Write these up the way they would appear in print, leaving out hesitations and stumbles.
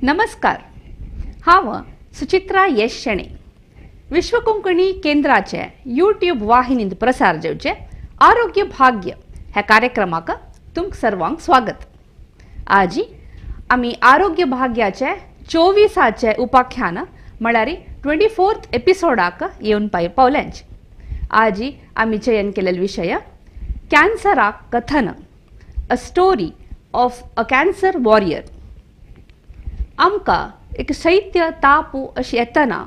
नमस्कार, हांव सुचित्रा यश शेणे, विश्व कोंकणी केंद्राचे यूट्यूब वाहिनींत प्रसार जावचे आरोग्य भाग्य ह्या कार्यक्रमाक तुमकां सर्वांक स्वागत. आजी आमी आरोग्य भाग्याचे 24आचे उपाख्यान म्हळ्यार 24th एपिसोडाक येवन पावल्यांचे. आजी आमी चयन केलेलो विशय कॅन्सराक कथन, a story of a cancer warrior. आमकां एक शैत्य ताप अशी येतना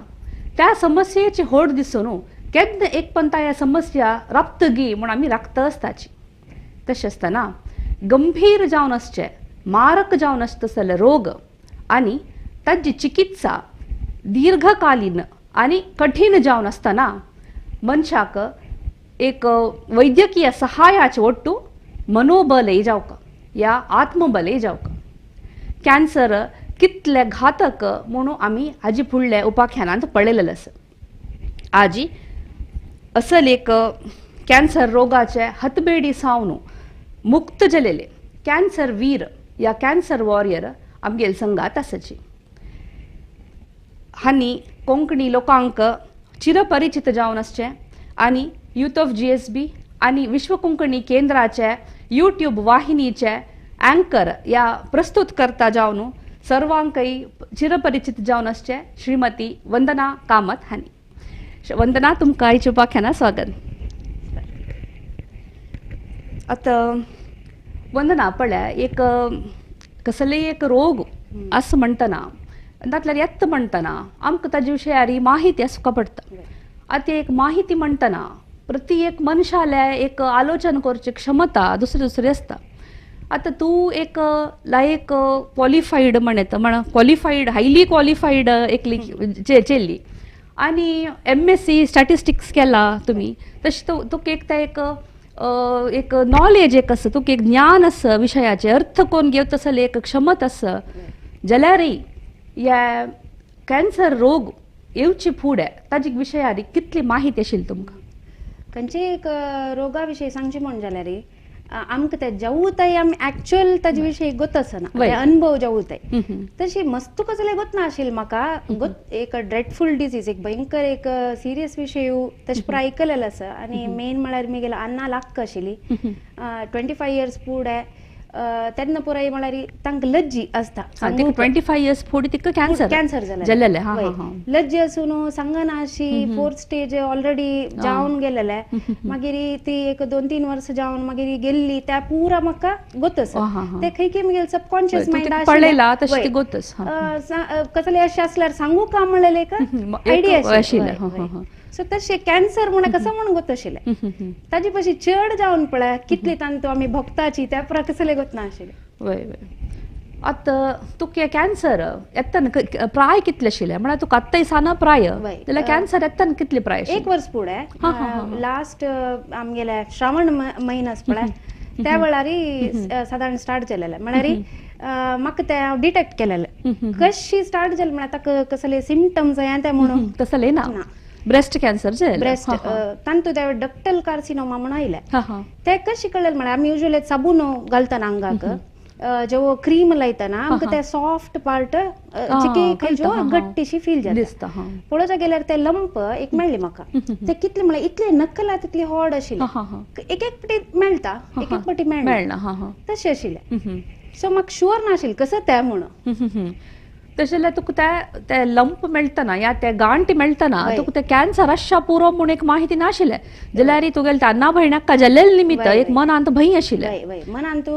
त्या समस्येची होड दिसून केन्ना एक पंता ह्या समस्या राबतगी म्हूण आमी राखता आसताची. तशें आसतना गंभीर जावन आसचे, मारक जावन आसता तसले रोग आनी ताजी चिकित्सा दीर्घकालीन आनी कठीण जावन आसतना मनशाक एक वैद्यकीय सहायाचे ಒಟ್ಟು मनोबलय जावका या आत्मबलय जावका. कॅन्सर कितले घातक म्हणून आमी हाजी फुडल्या उपाख्यानांत पळयलेलें आसा. आजी असल एक कॅन्सर रोगाचे हतबेडी सावन मुक्त जालेले कॅन्सर वीर या कॅन्सर वॉरियर आमगेले संगात आसाची. हांणी कोंकणी लोकांक चिरपरिचित जावन आसचें आनी यूथ ऑफ GSB आनी विश्व कोंकणी केंद्राचे यूट्यूब वाहिनीचे अँकर या प्रस्तुत करता जावन सर्वांकय चिरपरिचित जावन आसचे श्रीमती वंदना कामत हांणी. वंदना, तुमकां आयच्या उपाख्याना स्वागत. आतां वंदना, पळय एक कसलेय एक रोग आसा म्हणटना तातल्यार येता म्हणटना आमकां ताजे विशयारी माहिती आसूंक पडटा. आतां एक माहिती म्हणटना प्रति एक मनशाले एक आलोचन करची क्षमता दुसरी दुसरी आसता. आतां तूं एक लायक क्वॉलिफायड म्हणटा म्हण क्वॉलिफायड हायली क्वॉलिफायड एकली चेल्ली आनी MSc statistics केला तुमी, तशें तुका एक तें एक एक नॉलेज एक आसा, तुका एक ज्ञान आसा, विशयाचें अर्थ कोन्न घेवता तसले एक क्षमता आसा. जाल्यारय ह्या कॅन्सर रोग येवचे फुडें ताजे विशयारी कितली माहिती आशिल्ली तुमकां? खंयचे एक रोगा विशयी सांगचें म्हण जाल्यार आमकां ते जावताय आमी एक्चुअल ताजे विशयी गोत आसना, अनुभव जावताय तशी मस्त कसले गोत ना आशिल्लें म्हाका. गोत एक ड्रेडफूल डिजीज, एक भयंकर एक सिरियस विशय तशें पुराय आयकलेलें आसा. आनी मेन म्हळ्यार म्हगेल्या अन्ना लाक्क आशिल्ली 25 इयर्स फुडें, तेन्ना पुराय म्हळ्यार तांकां लज्जी आसता. 25 इयर्स फुडें तिका कॅन्सर कॅन्सर जालेलें. लज्जी आसून सांगना अशी 4th stage already जावन गेलेलें. मागीर ती एक 2-3 वर्सां जावन मागीर गेल्ली त्या पुरा म्हाका गोत आसा. ते खंय की म्हगेलें सबकॉन्शियस मायंड पळयला तशें गोत कसले अशें आसल्यार सांगू का म्हणलें एक आयडिया आशिल्लें. सो तशें कॅन्सर म्हण कसो म्हण गोत आशिल्लें. ताजे पशी चड जावन पळय कितले तांतू आमी भोगताची त्या पुरा कसले गोत ना आशिल्लें. वय वय. आतां तुका कॅन्सर येतना प्राय कितलें आशिल्लें? म्हळ्यार तुका आत्तां दिसाना प्राय जाल्यार कॅन्सर येतना कितलें प्राय? 1 वर्स फुडें लास्ट आमगेले श्रावण म्हयनो आसा पळय त्या वेळार सादारण स्टार्ट जालेलें. म्हळ्यार म्हाका तें हांव डिटेक्ट केलेलें. कशी स्टार्ट जालें म्हळ्यार ताका कसले सिमटम्स हें तें म्हणून तसलें ना. ब्रेस्ट कॅन्सर जालें, ब्रेस्ट तांतू ते डक्टल कार्सिनोमा म्हणून आयलें. ते कशें कळ्ळें म्हळ्यार आमी युजली साबून घालतना आंगाक जेव्हा क्रीम लायतना आमकां ते सॉफ्ट पार्ट चिके गट्टीशी फील जाता. पळोवच्या गेल्यार ते लंप एक मेळ्ळी म्हाका. ते कितले म्हळ्यार इतले नकला तितली हॉड आशिल्ली. एक एक पटी मेळटा, एक एक पटी मेळना तशें आशिल्लें. सो म्हाका शुअर नाशिल्लें कसं तें म्हणून. तशें जाल्यार तुका ते लंप मेळटना या ते गांठ मेळटना तुका ते कॅन्सर आसच्या पुरो म्हूण एक माहिती नाशिल्लें. जाल्यार तुगेले ते अन्ना भयणाक जाल्लें निमित्त एक मनांत भंय आशिल्लें. मनांत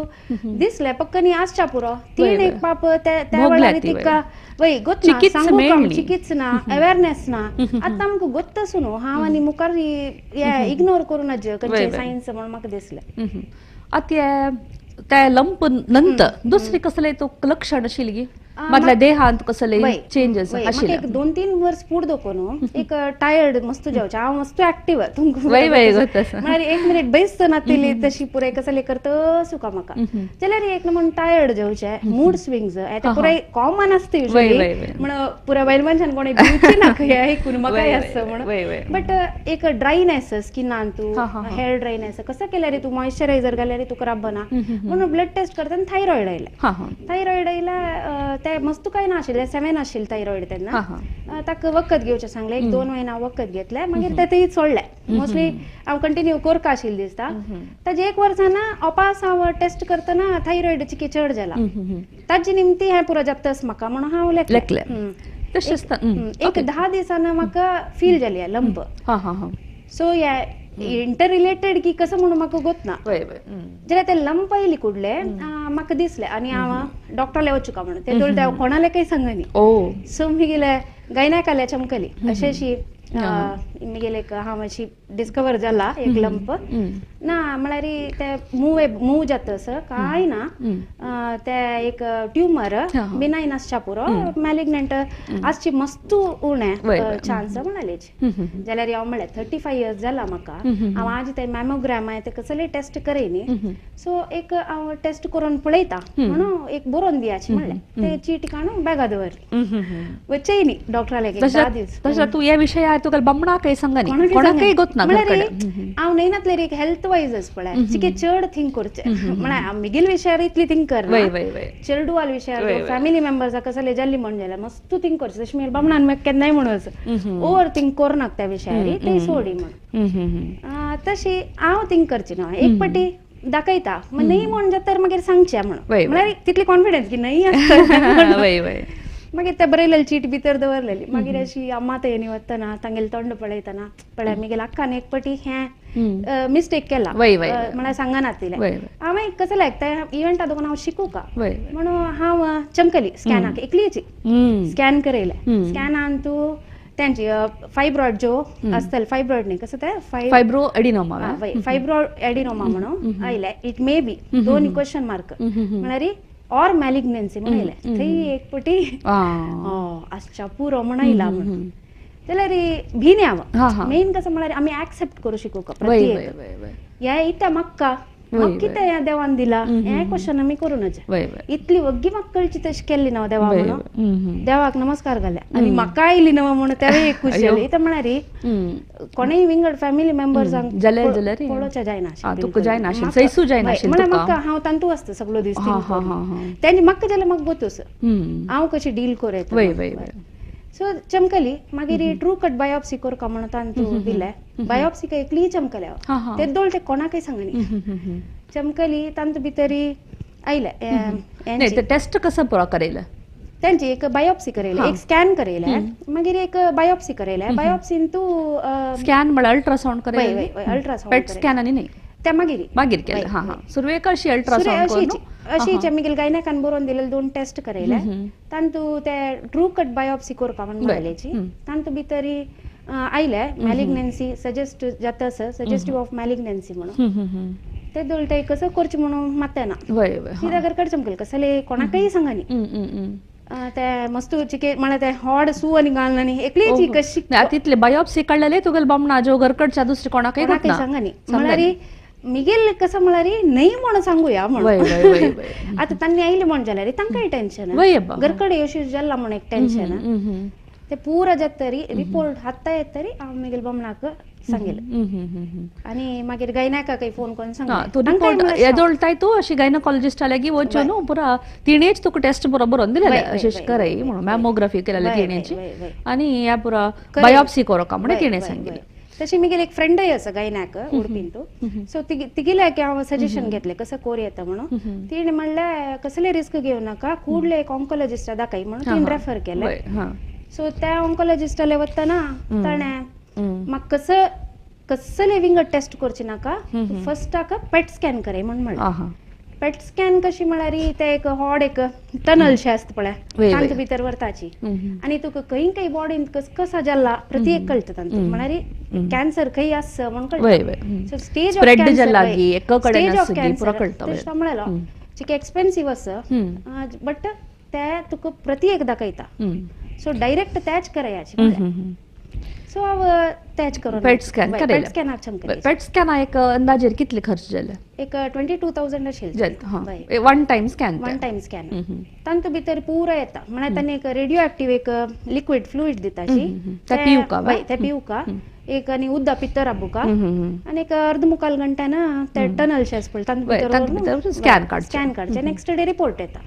दिसलें पक्कनी आसच्या पुरो तीन एक पाप त्या वेळार तिका वय गोत ना, चिकित्सा ना, अवेरनेस ना. आतां आमकां गोत आसून हांव आनी मुखार इग्नोर करूं नज खंयचें सायन्स म्हणून म्हाका दिसलें. आतां ते लंप नंतर दुसरी कसलें तुका लक्षण आशिल्ली? म्हटल्यार देहांत कसले चेंजेस आशिल्ले? एक 2-3 वर्स फुडें दोकोन एक टायर्ड मस्त जावचें. हांव मस्त एक्टीव तुमकां म्हळ्यार 1 मिनीट बैसतना तिली तशी पुराय कसले करता सुका म्हाका. जाल्यार एक म्हण टायर्ड जावचें, मूड स्विंग्स आतां पुराय कॉमन आसता युजली म्हण पुराय बायल मनशान कोणें दिवची ना खंय आयकून म्हाका आसता म्हणून. बट एक ड्रायनेस स्किनान, तूं हेअर ड्रायनेस कसो केल्यार तूं मॉइश्चरायझर घाल्यार तुका राबना म्हणून ब्लड टेस्ट करतना थायरॉयड आयलें. थायरॉयड आयल्या ते मस्त काय नाशिल्लें 7 आशिल्लें थायरॉयड तेन्ना ताका वखद घेवचें सांगलें 1-2 म्हयने हांव वखद घेतलें मागीर ते थंय सोडलें मोस्टली हांव कंटिन्यू कोरका आशिल्लें दिसता ताजे 1 वर्साना अपास हांव टेस्ट करतना थायरॉयड चिके चड जाला ताजी निमती हें पुरो जाताच म्हाका म्हणून हांव लेखलें एक 10 दिसांना म्हाका फील जाली लंप सो हे इंटर रिलेटेड की कसं म्हणून म्हाका गोत ना जाल्यार ते लंप आयली कुडले म्हाका दिसले आनी हांव डॉक्टराले वचूं म्हणून ते दोळ कोणाले काही सांगनी सो मिगेले गायनाकाले चमकली अशी अशी मिगेले हांव अशी डिस्कवर जाला एक लंप ना म्हळ्यार ते मूव जाता असं काय ना ते एक ट्युमर बिनायन आसच्या पुरो मॅलिग्नंट आसची मस्त उणें चान्स म्हणालेच जाल्यार हांव म्हळ्यार 35 इयर्स जाला म्हाका हांव आज ते मॅमोग्राम ते कसले टेस्ट करयनी सो एक हांव टेस्ट करून पळयता म्हणून एक बरोवन दियाची म्हणलें ते चीट काडून बॅगा दवरली वचय न्ही डॉक्टराले 10 दीस तशें तूं ह्या विशयार तुका बामणाक काही सांगनी कोणाकय गोत ना हांव न्हय नातलें एक हेल्थ वायजच पळय चिके चड थिंक करचें म्हळ्यार मिगेल विशयार इतली थिंक करना चेडवाल विशयार फॅमिली मेंबर्सा कसले जाल्ली म्हण जाल्यार मस्त थिंक करचें तशें मिगेल बामणान म्हाका केन्नाय म्हणून ओवर थिंक करनाक त्या विशयार ती सोडी म्हण तशी हांव थिंक करची ना एक पटी दाखयता न्हय म्हण जाता तर मागीर सांगचें म्हणून म्हळ्यार तितली कॉन्फिडन्स की न्हय आसता मागीर ते बरयलेली चीट भितर दवरलेली मागीर अशी अम्मा तयनी वतना तांगेले तोंड पळयतना पळय मिगेल अक्कान एक पटी हें मिस्टेक केला म्हळ्यार सांगना तिलें हांवें कसं लागता इव्हेंटा दोन हांव शिकू का म्हणून हांव चमकली स्कॅनाक एकलीची स्कॅन करयलें स्कॅनान तूं त्यांची फायब्रॉइड जो आसतले फायब्रॉइड न्ही कसं ते फायब्रो एडिनोमा फायब्रो एडिनोमा म्हणून आयले it may be 2 question mark म्हळ्यार ऑर मॅलिग्नन्सी म्हणले थंय एक पटी आसच्या पुरो म्हण आयला म्हणून जाल्यार भिने हांव मेन कसं म्हळ्यार आमी एक्सेप्ट करूं शिकूं का ह्या इत्या म्हाका म्हाका कितें ह्या देवान दिला हें क्वेश्चन आमी करूं नज इतली वग्गी म्हाका कळची तशी केल्ली ना देवा म्हणून देवाक नमस्कार घाल्या आनी म्हाका आयली ना म्हणून तेवूय एक खुशी जाली इत्या म्हळ्यार कोणूय विंगड फॅमिली मेंबर्सांक पळोवचें जायना म्हळ्यार म्हाका हांव तांतू आसता सगळो दीस तेंचे म्हाका जाल्यार म्हाका गोतूस हांव कशी डील करूं येता सो चमकली मागीर ट्रू कट बायोप्सी करका म्हणून तांतू दिलें बायोप्सी काय एकली चमकले हांव ते दोळ ते कोणाकय सांगनी चमकली तांतू भितरी आयले टेस्ट कसं पुरो करयलें त्यांची एक बायोप्सी करयलें एक स्कॅन करयलें मागीर एक बायोप्सी करयलें बायोप्सीन तूं स्कॅन म्हळ्यार अल्ट्रासावंड करयलें अल्ट्रासावंड पेट स्कॅन आनी न्ही त्या मागीर मागीर केलें हां हां सुरवेक अशी अल्ट्रासावंड अशी मिगेल गायनाकान बरोवन दिलेले 2 टेस्ट करयले तांतू ते ट्रू कट बायोप्सी करपा म्हण म्हणलेची तांतू भितरी आयले मॅलिग्नन्सी सजेस्ट जाता असं सजेस्टीव ऑफ मॅलिग्नन्सी म्हणून ते दोळटे कसं करचें म्हणून मात्या ना सीधा घर कडे चमकेल कसले कोणाकय सांगनी ते मस्त चिके म्हळ्यार ते हॉड सू आनी घालना न्ही एकलीची कशी तितले बायोप्सी काडलेले तुगेले बामणा जो घरकडच्या दुसरे कोणाकय सांगनी म्हळ्यार मिगेल कसं म्हळ्यार न्हय म्हणून सांगूया म्हणून आतां तांणी आयले म्हण जाल्यार तांकांय टेन्शन घरकडे इश्यूज जाला म्हण एक टेन्शन ते पुरा जाता तरी रिपोर्ट हाता येत तरी हांव मिगेल बामणाक सांगेल आनी मागीर गायनाकाकय फोन करून सांगलें येदोळताय तूं अशी गायनोकॉलॉजिस्टा लागीं वचून न्हू पुरा तिणेच तुका टेस्ट बरो बरोवन दिलेले अशें करय म्हणून मॅमोग्राफी केलेले तिणेची आनी ह्या पुरा बायोप्सी करका म्हणून तिणें सांगिल्लें तशी मिगेल एक फ्रेंडय आसा गायनाक उडपीन तूं सो तिगेले हांव सजेशन घेतलें कसं कोर येता म्हणून तिणें म्हणलें कसले रिस्क घेवं नाका कुडले एक ऑन्कोलॉजिस्टा दाखय म्हणून तिणें रेफर केलें सो त्या ऑन्कोलॉजिस्टाले वतना ताणें म्हाका कसं कसले विंगड टेस्ट करची नाका फर्स्ट ताका पेट स्कॅन करय म्हण म्हणलें पेट स्कॅन कशी म्हळ्यार ते एक हॉड एक टनल शे आसता पळय तांतू भितर व्हरताची आनी तुका खंय खंय बॉडीन कस कसा जाला प्रति एक कळटा तांतू म्हळ्यार कॅन्सर खंय आसा म्हण कळटा सो स्टेज ऑफ कॅन्सर तशें म्हणलो चिके एक्सपेन्सीव आसा बट ते तुका प्रति एक दाखयता सो डायरेक्ट त्याच करायची. सो हांव तेच करून पेट स्कॅन पेट स्कॅनाक चमकले. पेट स्कॅना एक अंदाजेर कितले खर्च जाले? एक 22,000 आशिल्ले. One time scan. One time scan. तांतू भितर पुरो येता म्हळ्यार तांणी एक रेडियो एक्टिव एक लिक्विड फ्लुइड दिता ते पिवका, ते पिवका एक आनी उदक पितर आबुका आनी एक अर्द मुखाल घंट्यान ते टनल शेस पळय तांतू भितर स्कॅन काडचें. स्कॅन काडचें. नेक्स्ट डे रिपोर्ट येता.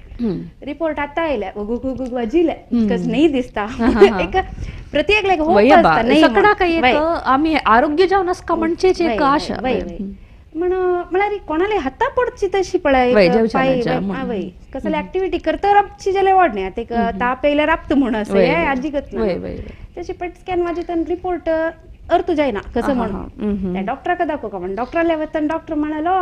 रिपोर्ट आतां आयले गुगु वाजिले कस नाही दिसता. एक प्रत्येक लायक होप आसता नाही सगळा काही एक आमी आरोग्य जावन आसका म्हणचेच एक आशा म्हण म्हळ्यार कोणाले हाता पडची तशी पळय वय कसले ऍक्टिव्हिटी करता राबची जाल्यार वाड न्ही. आतां एक ताप येयल्यार राबता म्हूण आसा हे आजिगत ना. तशी पेट स्कॅन वाजयता रिपोर्ट अर्थ जायना कसं म्हणून त्या डॉक्टराक दाखोवका म्हण डॉक्टराले वतना डॉक्टर म्हणालो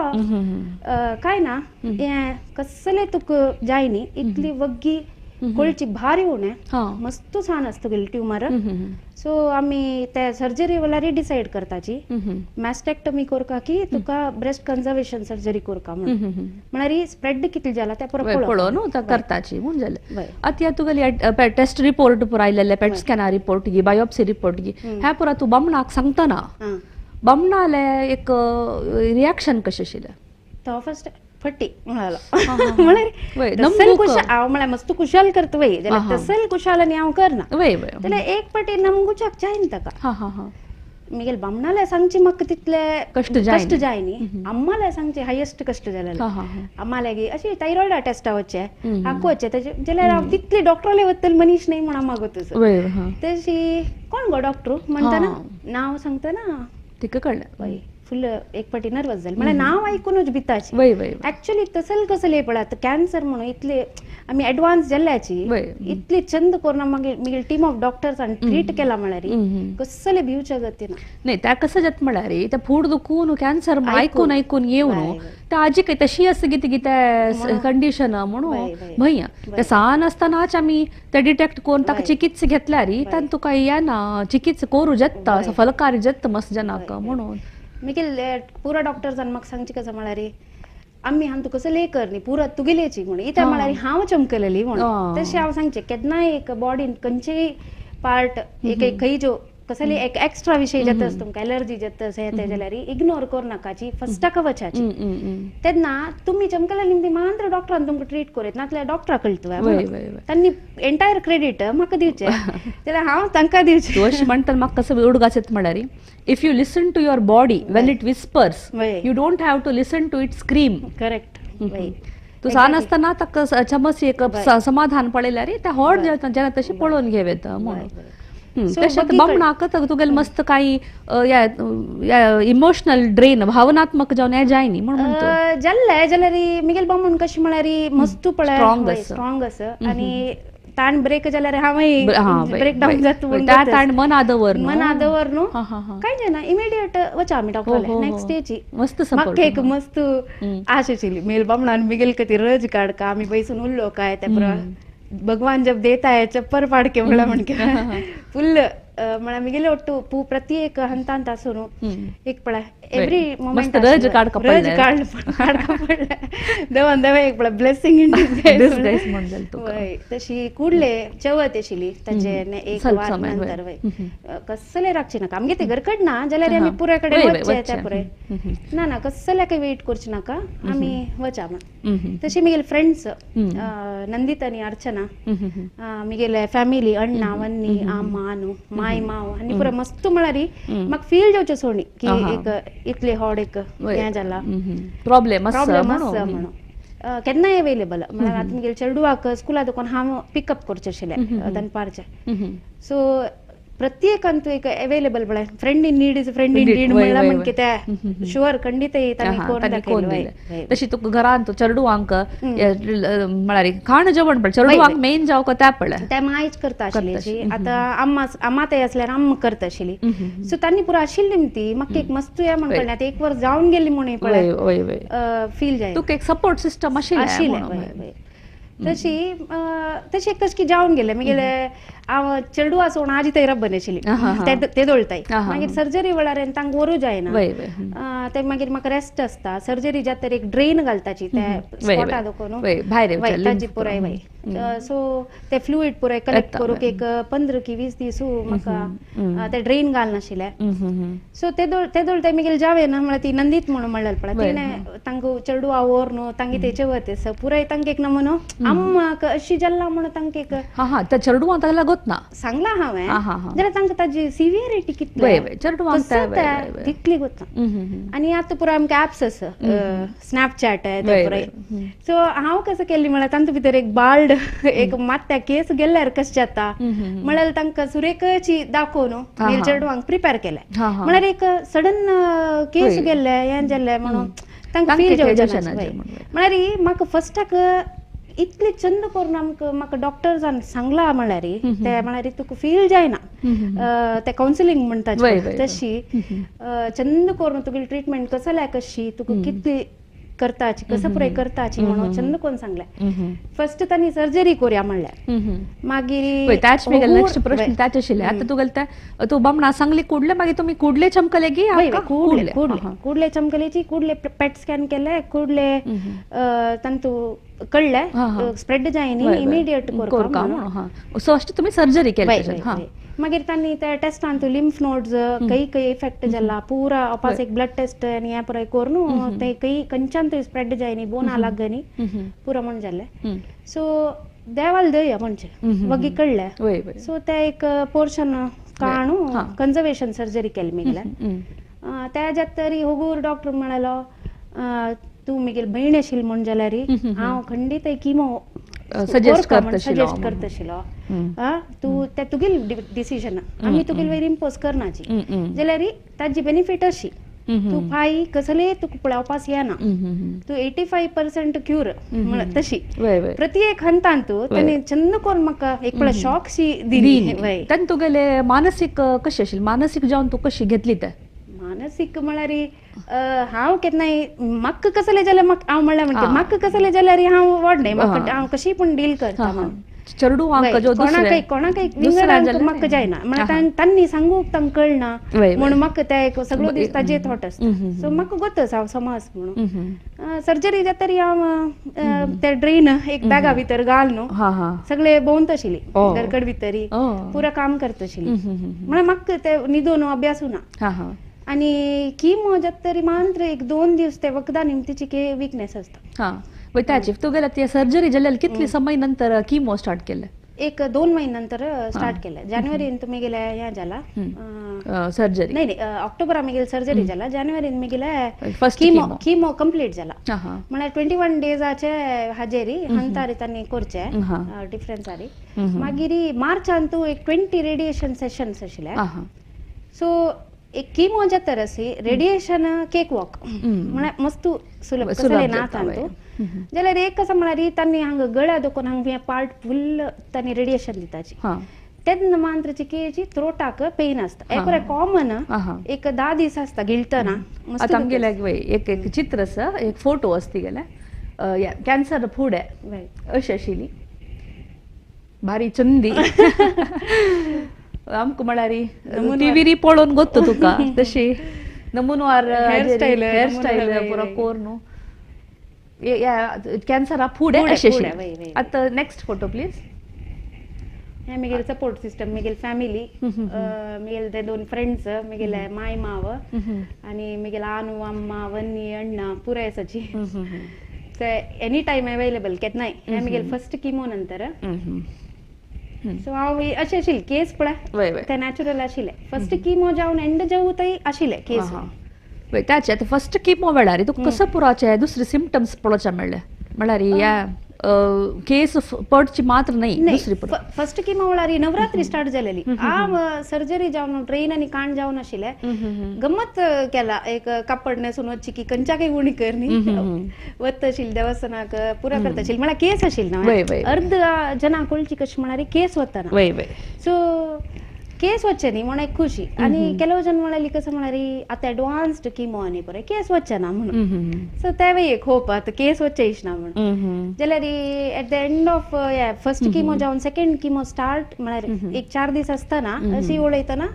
काय ना हें कसले तुका जाय न्ही इतली वग्गी कोळची भारी उणें मस्त सान आसता तुगेली ट्युमर. सो आमी ते सर्जरी वल्यार डिसायड करताची मॅस्टेक्टमी करका की तुका ब्रेस्ट कन्झर्वेशन सर्जरी करका म्हणून म्हळ्यार स्प्रेड कितले जाला ते पुरो पळोवन करताची म्हूण जालें. आतां तुगेली टेस्ट रिपोर्ट पुरो आयलेले पेट स्कॅना रिपोर्ट गी बायोप्सी रिपोर्ट गी ह्या पुरा तूं बामणाक सांगतना बामणाले एक रिएक्शन कशें आशिल्लें? तो फर्स्ट फटी म्हणालो म्हळ्यार हांव म्हळ्यार मस्त कुशाल करता वय जाल्यार तसल कुशाल आनी हांव करना जाल्यार एक पाटी नमगुच्याक जायना ताका. मिगेल बामणाले सांगचे म्हाका तितले कश्ट जाय न्ही. आम्हाला सांगचे हायेस्ट कश्ट जालेले आम्हाला गी अशी थायरॉयडा टेस्टा वचचे हाकू वचचे तेजे जाल्यार हांव तितले डॉक्टराले वतले मनीस न्ही म्हण हांव मागत तशी कोण गो डॉक्टर म्हणटना नांव सांगतना तिका कळ्ळें वय फुल एक पाटी नर्वस जालें म्हळ्यार नांव आयकुनूच भिताची. एक्चुअली तसल कसले पळय आतां कॅन्सर म्हणून इतले आमी एडवान्स जाल्ल्याची इतले चंद करून मागीर मागीर टीम ऑफ डॉक्टर्सान ट्रीट केला म्हळ्यार कसले भिवच्या गतीन न्ही. त्या कसं जाता म्हळ्यार त्या फूड दुखून कॅन्सर आयकून आयकून येवन त्या आजी काय तशी आसा कितें कितें कंडिशन म्हणून भंय ते सान आसतनाच आमी ते डिटेक्ट करून ताका चिकित्सा घेतल्यार तांकां तुका येना चिकित्सा करूं जाता फलकारी जाता मस्त जनाक म्हणून. मिगेल पुरा डॉक्टर्सान म्हाका सांगचे कसं म्हळ्यार आमी हांव तुका कसले कर न्ही पुरा तुगेलेची म्हणून इत्या म्हळ्यार हांव चमकलेली म्हणून तशें हांव सांगचें केन्नाय एक बॉडीन खंयचेय पार्ट एक खंय जो कसले एक एक्स्ट्रा विशय जाता तुमकां एलर्जी जाता हें तें जाल्यार इग्नोर करूं नाकाची फस्टाक वचाची तेन्ना तुमी चमकलेली ती मात्र डॉक्टरान तुमकां ट्रीट करूं येता नाजाल्यार डॉक्टराक कळटा तांणी एंटायर क्रेडीट म्हाका दिवचें जाल्यार हांव तांकां दिवचें. तूं अशें म्हणटा म्हाका कसो उडगास येता म्हळ्यार if you listen to your body when it whispers you don't have to listen to it scream. Correct. तूं सान आसतना ताका समज एक समाधान पळयल्यार तें होड जेन्ना तशें पळोवन घेवं येता म्हणून. तशें बामणाक तुगेलें मस्त काही इमोशनल ड्रेन भावनात्मक जावन हें जाय न्ही म्हणून जाल्लें जाल्यार मिगेल बामण कशें म्हळ्यार मस्त पळय स्ट्रॉंग आसा आनी ताण ब्रेक जाल्यार हांवय ब्रेक डावन जाता. ताण मना दवर मना दवर न्हू कांय जायना इमिडिएट वचा आमी डॉक्टराले नेक्स्ट डेची मस्त म्हाका एक मस्त आश आशिल्ली मेल बामणान मिगेल खातीर रज काडका आमी बैसून उरलो काय त्या भगवान जब देता है चप्पर फाड के म्हणला म्हणके फुल म्हळ्यार मिगेले ಒಟ್ಟು प्रत्येक हंतांत आसून एक पळय एवरी मोमेंट रज काडका रज काडका पडले देवान देवा एक पळय ब्लेसिंग इन डिस्गायज म्हण जालें तुका. वय तशी कुडले चवथ आशिल्ली ताचे एक वार नंतर वय कसले राखचे नाका आमगे ते घरकड ना जाल्यार आमी पुऱ्या कडेन वचचे त्या पुरे ना ना कसले काही वेट करचे नाका आमी वचा म्हण. तशी मिगेले फ्रेंड्स नंदिता आनी अर्चना मिगेले फॅमिली अण्णा वन्नी आम्मा आनु माय माव आनी पुरा मस्त म्हळ्यार म्हाका फील जावचें सोणी की एक इतले हॉड एक हें जाला प्रॉब्लेम आसा म्हणून केन्नाय अवेलेबल म्हळ्यार आतां मिगेले चेडवाक स्कुला दुकान हांव पिकअप करचें आशिल्लें दनपारचें. सो प्रत्येकान तूं एक अवेलेबल पळय friend in need is friend in need म्हणल्यार म्हण कितें शुअर खंडीत तांणी कोण दाखयलें. तशी तुका घरांत चेडवांक म्हळ्यार खाण जेवण पळय चेडवांक मेन जावं त्या पळय त्या मायच करता आशिल्ली. आतां आम्मा आम्मा ते आसल्यार आम्मा करता आशिल्ली. सो तांणी पुरा आशिल्ली ती म्हाका एक मस्त हें म्हण कळ्ळें आतां एक वर्स जावन गेली म्हणून पळय फील जाय तुका एक सपोर्ट सिस्टम आशिल्लें. तशी तशी एक तशी जावन गेले मिगेले हांव चेडू आसोन आजी थंय रब्बर आशिल्ली ते दोळताय मागीर सर्जरी वेळार तांकां व्हरूं जायना ते मागीर म्हाका रेस्ट आसता सर्जरी जाता एक ड्रेन घालताची ते स्पॉटा दाखोवन ताजी पुराय वय सो ते फ्लुइड पुराय कलेक्ट करूंक एक 15 की 20 दीस म्हाका ते ड्रेन घालनाशिल्ले सो ते दोळ ते मागीर जावे ना म्हळ्यार ती नंदीत म्हणून म्हणलें पळय तिणें तांकां चेडू व्हर न्हू तांगे तेचे वते पुराय तांकां एक नमुनो आम्माक अशी जाल्ला म्हणून तांकां एक हा त्या चेडवांक ताका लागत ना सांगला हांवें जाल्यार तांकां ताजी सिवियरिटी कितली तितली गोत आनी आतां पुराय आमकां एप्स आसा स्नॅपचॅट ते पुराय सो हांव कसं केल्ली म्हळ्यार तांचे भितर एक बाल्ड एक मात्या केस गेल्यार कशें जाता म्हळ्यार तांकां सुरेखची दाखोवन न्हू चेडवांक प्रिपेर केलें म्हळ्यार एक सडन केस गेल्ले हें जाल्लें म्हणून तांकां फील जावचें म्हळ्यार म्हाका फस्टाक इतले चंद करून आमकां म्हाका डॉक्टर्सान सांगला म्हळ्यार ते म्हळ्यार तुका फील जायना ते कावन्सिलींग म्हणटा तशी चंद करून तुगेली ट्रिटमेंट कसल्या कशी तुका कितली करताची कसं पुराय करताची म्हणून चंद कोण सांगले फर्स्ट तांणी सर्जरी करूया म्हणल्यार मागीर त्याच नेक्स्ट प्रश्न त्याच आशिल्ले आतां तूं गेल तूं बामणा सांगली कुडले मागीर तुमी कुडले चमकले की कुडले कुडले चमकलेची कुडले पेट स्कॅन केले कुडले तांतू कळ्ळे स्प्रेड जायनी इमिडिएट करता म्हणून सो अशें तुमी सर्जरी केली मागीर तांणी त्या टेस्टान लिम्फ नोड्स काही काही इफेक्ट जाला पुरा अपास एक ब्लड टेस्ट आनी हें पुराय करून ते काही खंयच्यान थंय स्प्रेड जायनी बोना लागनी पुरा म्हण जालें सो देवाल दया म्हणजे वगी कळ्ळें सो ते एक पोर्शन काणू कन्जर्वेशन सर्जरी केली मिगेले त्या जात तरी होगूर डॉक्टर म्हणालो तूं मिगेल भयण आशिल्ली म्हण जाल्यार हांव खंडीत किमो सजेस्ट करताशिल्लो तूं ते तुगेल डिसिजन आमी तुगेल वयर इम्पोज करनाची जाल्यार ताजी बेनिफीट अशी तूं फाय कसले तुका पळोवपास येना तूं 85% क्यूर म्हळ्यार तशी प्रति एक हंतान तूं ताणें चंद करून म्हाका एक पळय शॉक शी दिली ताणें तुगेले मानसीक कशें आशिल्लें मानसीक जावन तूं कशी घेतली ते मानसीक म्हळ्यार हांव केन्नाय म्हाका कसलें जाल्यार म्हाका हांव म्हणल्यार म्हणटा म्हाका कसलें जाल्यार हांव व्हडलें म्हाका हांव कशी पूण डील करता म्हणून चेडवांक कोणाकय कोणाकय विंगडांक म्हाका जायना म्हळ्यार तांणी सांगूंक तांकां कळना म्हणून म्हाका ते एक सगळो दीस ताजे थॉट आसता सो म्हाका गोतच हांव समज म्हणून सर्जरी जाता तरी हांव ते ड्रेन एक बॅगा भितर घाल न्हू सगळे भोंवत आशिल्ली घरकड भितरी पुरा काम करता आशिल्ली म्हळ्यार म्हाका ते न्हिदून अभ्यासू ना आनी किमो जाता तरी मात्र एक 2 दीस ते वखदां निमतीची के विकनेस आसता त्याची तुगेले ती सर्जरी जाल्ली कितली समय नंतर किमो स्टार्ट केले एक 2 महिने नंतर स्टार्ट केले जानेवारीन तुमी गेले हें जाला सर्जरी नाही नाही ऑक्टोबर आमी गेले सर्जरी जाला जानेवारीन मी गेले फर्स्ट किमो किमो कंप्लीट जाला म्हळ्यार 21 डेजाचे हाजेरी हंतारी तांणी करचे डिफरन्स आरी मागीर मार्चान तूं एक 20 रेडिएशन सेशन्स आशिल्ले सो एक किमो जाता अशी रेडिएशन केक वॉक म्हळ्यार मस्त सुलभ कसलें ना तांतू जाल्यार एक कसं म्हळ्यार तांणी हांगा गळ्या दोकोन हांगा पार्ट फुल तांणी रेडिएशन दिताची तेन्ना मात्र चिकेची थ्रोटाक पेन आसता एक कॉमन एक 10 दीस आसता गिळटना आतां आमगेले एक एक चित्र आसा एक फोटो आसता तिगेले कॅन्सर फुडें अशी आशिल्ली भारी चंदी आमकां म्हळ्यार टिवीर पळोवन गोत्ता तुका तशी नमुनवार हेअरस्टायल पुरो कोर न्हू कॅन्सरा फुडें अशें आतां नेक्स्ट फोटो प्लीज हें म्हगेलें सपोर्ट सिस्टम म्हगेली फॅमिली म्हगेले ते 2 फ्रेंड्स म्हगेले माय माव आनी म्हगेले आनू अम्मा वन्नी अण्णा पुराय आसाची ते एनी टायम अवेलेबल केन्नाय हें म्हगेलें फर्स्ट किमो नंतर सो हांव अशें आशिल्लें केस पळय ते नॅचरल आशिल्ले फर्स्ट किमो जावन एंड जावं थंय आशिल्ले केस त्याचे आतां फर्स्ट किमो वेळार तुका कसो पुराचे दुसरे सिमटम्स पळोवचे मेळ्ळे म्हळ्यार ह्या केस पडची मात्र न्हय दुसरी फर्स्ट किमो वेळार नवरात्री स्टार्ट जालेली हांव सर्जरी जावन ट्रेन आनी काण जावन आशिल्ले गम्मत केला एक कापड न्हेसून वचची की खंयच्याकय उणी कर न्ही वता आशिल्ली देवस्थानाक पुरा करता आशिल्ली म्हळ्यार केस आशिल्ली न्हय अर्द जनां कळची कशी म्हळ्यार केस वतना सो केस वच्चे न्ही म्हणून एक खुशी. आणि ಕೆಲವು जण म्हणाली कसं म्हणाली आता ऍडव्हान्स्ड किमो आनी बरें केस वच्चे ना म्हणून. सो तेवूय एक होप आतां केस वच्चे ना म्हणून. जाल्यार at the end of first chemo जावन सेकंड किमो स्टार्ट म्हळ्यार एक 4 दीस आसतना अशी उलयतना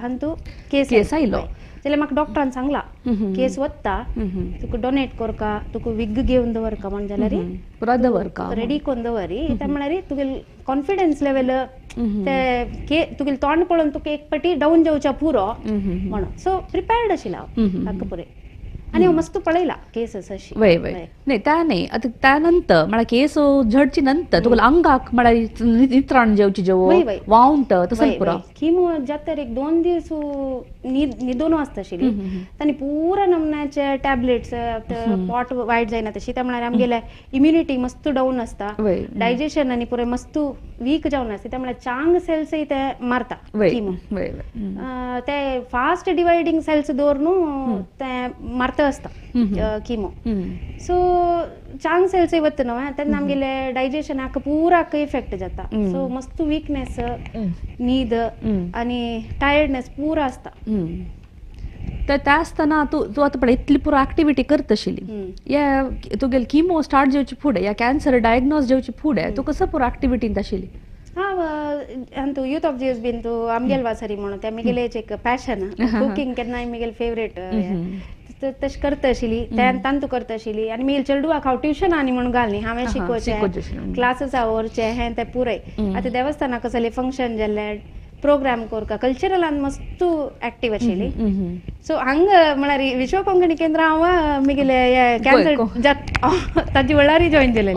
हांतू केस आयलो. जाल्यार म्हाका डॉक्टरान सांगला केस वत्ता तुका डोनेट करका, तुका विग घेवन दवरका म्हण जाल्यार पुरा दवरका रेडी करून दवरी. ते म्हळ्यार तुगे कॉन्फिडन्स लेवल ते तुगे तोंड पळोवन तुका एक पटी डावन जावच्या पुरो म्हणून. सो प्रिपेर्ड आशिल्लो हांव ताका पुरे. आनी हांव मस्त पळयला केसस अशी. वय वय नाही त्या नाही आता त्यानंतर म्हळ्यार केस झडची नंतर तुका अंगाक म्हळ्यार नित्राण जेवची जेव वावंट तसं पुरा किमो जातर एक 2 दीस निदोन आसता आशिल्ली तांणी पुरा नमन्याचे टॅबलेट्स पोट वायट जायना तशी. त्या म्हळ्यार आमगेले इम्युनिटी मस्त डावन आसता, डायजेशन आनी पुरे मस्त वीक जावन आसता. त्या म्हळ्यार चांग सेल्सय ते मारता किमो. ते फास्ट डिवायडींग सेल्स दवरून ते मारता आसता किमो. सो चांग सेल्स वता न्हू तेन्ना आमगेले डायजेशनाक पुरा इफेक्ट जाता. सो मस्त वीकनेस, न्हीद आनी टायर्डनेस पुरा आसता. तर त्या आसतना तूं तूं आतां पळय इतली पुरो एक्टिविटी करता आशिल्ली, या तुगेले किमो स्टार्ट जावचे फुडें या कॅन्सर डायग्नोज जावचे फुडें तूं कसो पुरो एक्टिविटींत आशिल्ली? हां, तूं यूथ ऑफ जियर्स बीन तूं आमगेल वासरी म्हणून ते मिगेले एक पॅशन कुकींग केन्नाय मिगेल फेवरेट तशें करता आशिल्ली, तांतू करता आशिल्ली. आनी मिगेल चेडवाक हांव ट्युशन आनी म्हणून घालनी, हांवें शिकोवचें, क्लासीस आवरचें हें तें पुराय. आतां देवस्थानाक कसलें फंक्शन जाल्यार प्रोग्राम करका कल्चरलान मस्त एक्टीव आशिल्ली. सो हांगा म्हळ्यार विश्व कोंकणी केंद्र हांव मिगेले कॅन्सर जात ताजी वेळारय जॉयन जालें.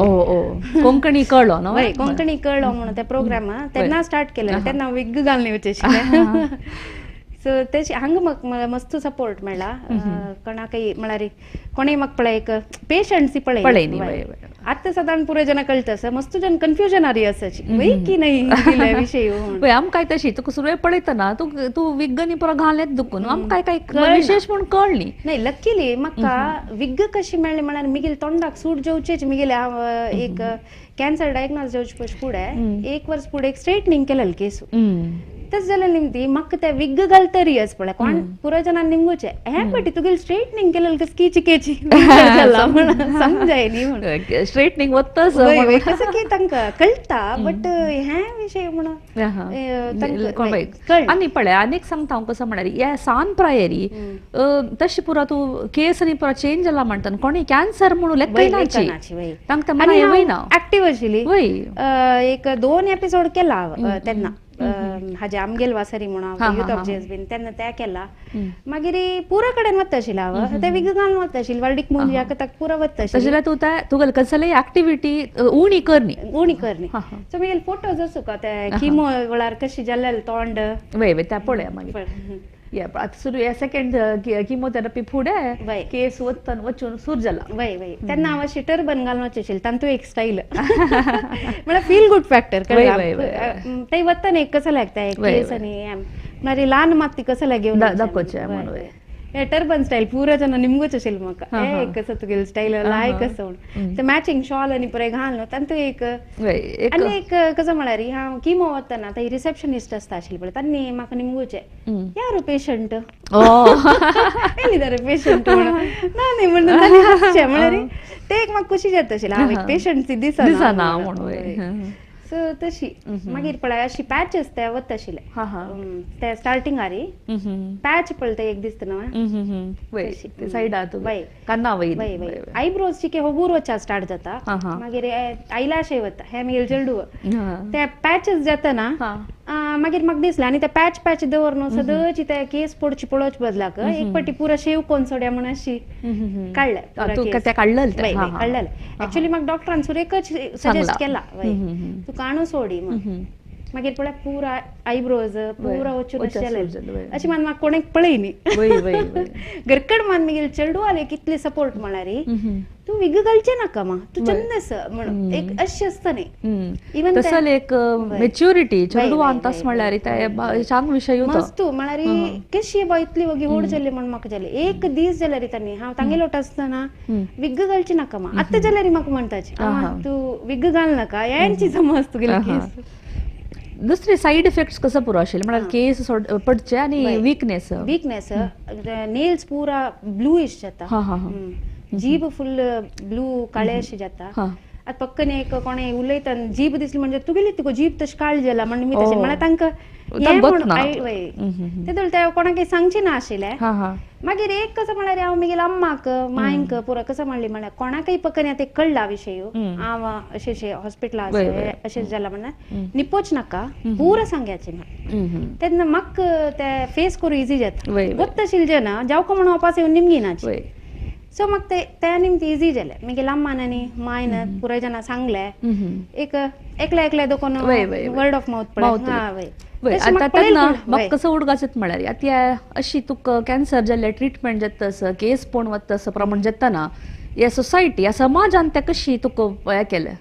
कोंकणी कळ्ळो न्हू? हय, कोंकणी कळ्ळो म्हणून ते प्रोग्राम तेन्ना स्टार्ट केलें, तेन्ना विग घालून वचचें आशिल्लें. सो तेजे हांगा म्हाका मस्त सपोर्ट मेळ्ळा. कोणाकय म्हळ्यार कोणेय म्हाका पळय एक पेशंट्स पळय आतां सादारण पुराय जण कळटा आसा, मस्त जण कन्फ्युजन आरी आसाची वय की नाही विशय. वय आमकां तशी तुका सुरवे पळयतना तूं तूं विग्गनी पुरो घालें दुखून आमकां काय विशेश म्हूण कळ्ळी नाही. लकीली म्हाका विग्ग कशी मेळ्ळी म्हळ्यार मिगेल तोंडाक सूट जेवचेच मिगेले हांव एक कॅन्सर डायग्नोज जावचे पयस फुडें 1 वर्स फुडें एक स्ट्रेटनिंग केलें केस. तशें जाल्यार निमती म्हाका ते विग्ग घालतरी आस पळय कोण पुराय जणांक निमगुचें हें पटी तुगेली स्ट्रेटनिंग केलें कसकी चिकेची समजाय न्ही म्हणून स्ट्रेटनिंग वत्तच कसं की तांकां कळटा बट हें विशय म्हणून. आनी पळय आनी एक सांगता हांव कसो म्हळ्यार ह्या सान प्रायरी तशें पुरो तूं केस आनी पुरो चेंज जाला म्हणटा कोणी कॅन्सर म्हणून लेखनाची तांकां वयना. एक्टीव आशिल्ली एक 2 एपिसोड केला तेन्ना हाजे आमगेल वासरी म्हणून यूथ ऑफ जेस बीन तेन्ना ते केला. मागीर पुरा कडेन वता आशिल्लें हांव, ते विग घालून वता आशिल्लें, वार्डीक मुंजी हाका ताका पुरा वता आशिल्लें. तशें तूं तुगेले कसलेय एक्टिविटी उणी करनी उणी करनी. सो मागीर फोटोज आसूं ते किमो वेळार कशी जाल्लें तोंड वय वय ते पळया मागीर. आतां सुरू सेकंड किमोथेरपी फुडें केस वचून वचून सुरू जाला. वय वय तेन्ना हांव अशी टर्बन घालून वचचें आशिल्लें, तांतू एक स्टायल म्हळ्यार फील गुड फॅक्टर ते वतना एक कसो लागता केस आनी म्हळ्यार ल्हान मात ती कसो घेवन दाखोवचें म्हणून टर्बन स्टायल पुरा जण निमगूच आशिल्लें म्हाका एक कसो तुगेलो स्टायल लायक कसो म्हणून ते मॅचिंग शॉल आनी पुराय घालून तांतू एक. आनी एक कसो म्हळ्यार हांव किमो वतना ते रिसेप्शनिस्ट आसता आशिल्ले पळय तांणी म्हाका निमगुचें यार पेशंट येयली पेशंट म्हणून ना न्ही म्हणून तांणी हांसचें म्हळ्यार ते एक म्हाका खुशी जाता आशिल्लें हांव एक पेशंट दिसना म्हणून. सो तशी मागीर पळय अशी पॅचेस ते वता आशिल्ले ते स्टार्टिंग आरी पॅच पळय ते एक दिसता न्हू सायडा काना वयर वय वय आयब्रोज चिके होगूर वचा स्टार्ट जाता, मागीर आयलॅशय वता हे मागीर चेडू ते पॅचेस जाता ना मागीर म्हाका दिसलें. आनी ते पॅच पॅच दवर सदची ते केस पडची पळोवचे बदलाक एक पटी पुरा शेव कोन सोड्या म्हणून अशी काडले काडलें. एक्चुअली म्हाका डॉक्टरान सुरेकच सजेस्ट केला तुका आणू सोडी म्हण. मागीर पळय पुरा आयब्रोज पुरा वचून अशें अशें मान म्हाका कोणेक पळय न्ही घरकड मान मागीर चेडवाले कितले सपोर्ट म्हळ्यार तूं विग घालचें नाका मा तूं चंद म्हणून एक अशें आसता न्ही. इवन तसले एक मेच्युरिटी चेडवान तस म्हळ्यार ते चांग विशय मस्त म्हळ्यार कशी बा इतली वगी व्हड जाली म्हण म्हाका जालें एक दीस जाल्यार तांणी हांव तांगेलो आसतना विग घालचें नाका मा आतां जाल्यार म्हाका म्हणटाचे तूं विग घाल नाका यांची समज तुगेली केस. दुसरे सायड इफेक्ट्स कसं पुरो आशिल्ले म्हळ्यार केस पडचे आनी विकनेस विकनेस नेल्स पुरा ब्लूइश जाता, जीभ फुल ब्लू काळे अशी जाता. आतां पक्कने एक कोणे उलयता जीभ दिसली म्हणजे तुगेली तुका जीभ तशी काळी जाला म्हणजे मी तशें म्हळ्यार तांकां तेदोळ ते कोणाक सांगचे ना आशिल्लें. मागीर एक कसं म्हळ्यार हांव मागीर अम्माक मायंक पुरा कसं म्हणली म्हळ्यार कोणाकय पक्कने आतां कळ्ळा विशय हांव अशें अशें हॉस्पिटला अशें जाला म्हणल्यार निपोच नाका पुरा सांगायचें ना तेन्ना म्हाका ते फेस करूं इजी जाता. गोत्त आशिल्लें ना जावका म्हणून वापास येवन निमगी ना सो म्हाका ते निमती इजी जालें. मागीर अम्मान आनी मायन पुराय जाणां सांगलें एक एकल्या एकल्या दोकोन वर्ड ऑफ माउथ पळय. आतां तेन्ना म्हाका कसो उडगास येता म्हळ्यार आतां अशी तुका कॅन्सर जाल्ले ट्रिटमेंट जाता तसं केस पळोवन वता तसं प्रमाण जाता ह्या सोसायटी ह्या समाजान ते कशी तुका हें केलें?